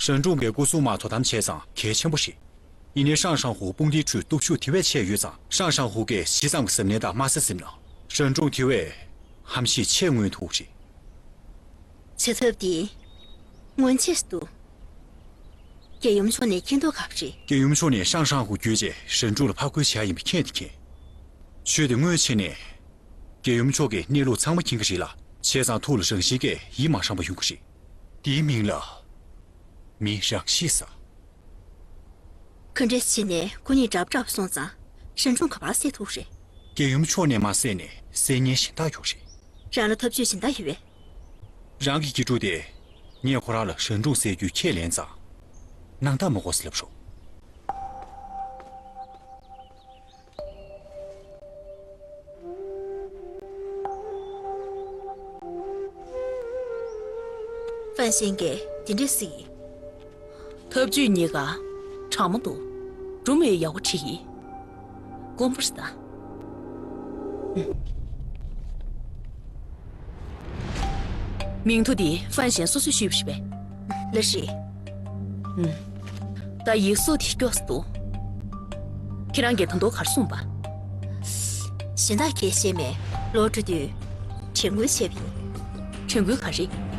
ཧྲན་ཀྲུང་གིས་སྐུ་སྲུང་དམག་དོ་དམ་བྱས་ཙང་གལ་ཆེན་པོ་རེད། ཡིན་ནའི་ཧྲང་ཧྲང་ཧུའུ་དཔུང་སྡེའི་ཁྲོད་སྟོབས་ཤུགས་དེ་བས་ཆེ་ཡོད་ཙང་། ཧྲང་ཧྲང་ཧུའུ་གིས་ཇི་ཙམ་གྱི་གཟབ་ནན་དང་དམའ་ས་ཟིན་ན། ཧྲན་ཀྲུང་དེ་བས་ཧམ་ཤེད་ཆེ་མངོན་ཐུབ་རེད། བྱེད་ཐབས་འདི་སྔོན་ཆད་དུ། རྒྱལ་ཡུམ་མཆོག་ནས་མཁྱེན་རྟོགས་ག་རེ་རེད། རྒྱལ་ཡུམ་མཆོག་ནས་ཧྲང་ཧྲང་ཧུ་བརྒྱུད་རྗེས་ཧྲན་ཀྲུང་ལ་ཕར་རྒོལ་བྱས་ཡིན་པ་མཁྱེན་དེ་མཁྱེན། ཆོས་དེ་དངོས་ཆེ་ནས། རྒྱལ་ཡུམ་མཆོག་གིས་གནས་ལུགས་ཚང་མ་མཁྱེན་གྱི་རེད་ལ། བྱས་ཙང་ཐུགས་ལ་རང་བཞིན་གྱིས་ཡིད་མ་རངས་པ་ཡོང་གི་རེད། དེའི་མིང་ལ། མི་རང་ཤེས་ས། ག་འདྲས་བྱས་ནས་ཁོ་གཉིས་འདྲ་པོ་འདྲ་པོ་སོང་ཙང་ཧྲན་ཀྲུང་ག་པར་བསད་ཐུབ་རེད། རྒྱལ་ཡུམ་མཆོག་ནས་མ་བསད་ནས་བསད་ཉེན་གཞན་དག་ཡོད་རེད། རང་ལ་ཐབས་ཇུས་གཞན་དག་ཡོད་པས། རང་གི་དགེ་ཕྲུག་དེ། ངས་ཁོ་རང་ལ་ཧྲན་ཀྲུང་བསད་རྒྱུའི་ཁས་ལེན་ཙང་། སྣང་དག་མ་དགོས་ཟེར་ལབ་ཤོག་ཧྥན་ཞན་གྱིས་དེ་འདྲས་ཟེར་གྱི། ཐབས་ཇུས་གཉིས་ཀ་དྲང་མོ་འདུག་སྒྲུང་མེད་ཡག་པོ་བྲིས་ཡིན། དཀོན་པོ་རེད་ད། མིང་ཐོ་འདི་ཧྥན་ཞན་སོ་སོས་བཤུས་པ་རེད་པས། ལགས་རེད། ད་ཡིག་གཟུགས་དེ་སྐྱོ་ས་འདུག་ཁྱེད་རང་གིས་ད་དུང་ག་རེ་གསུངས་པ། གཞན་དག་གིས་ཤེས་མེད། ལོག་འགྲོ་དུས་དྲན་སྐུལ་བྱས་པ་ཡིན། དྲན་སྐུལ་ག་རེ།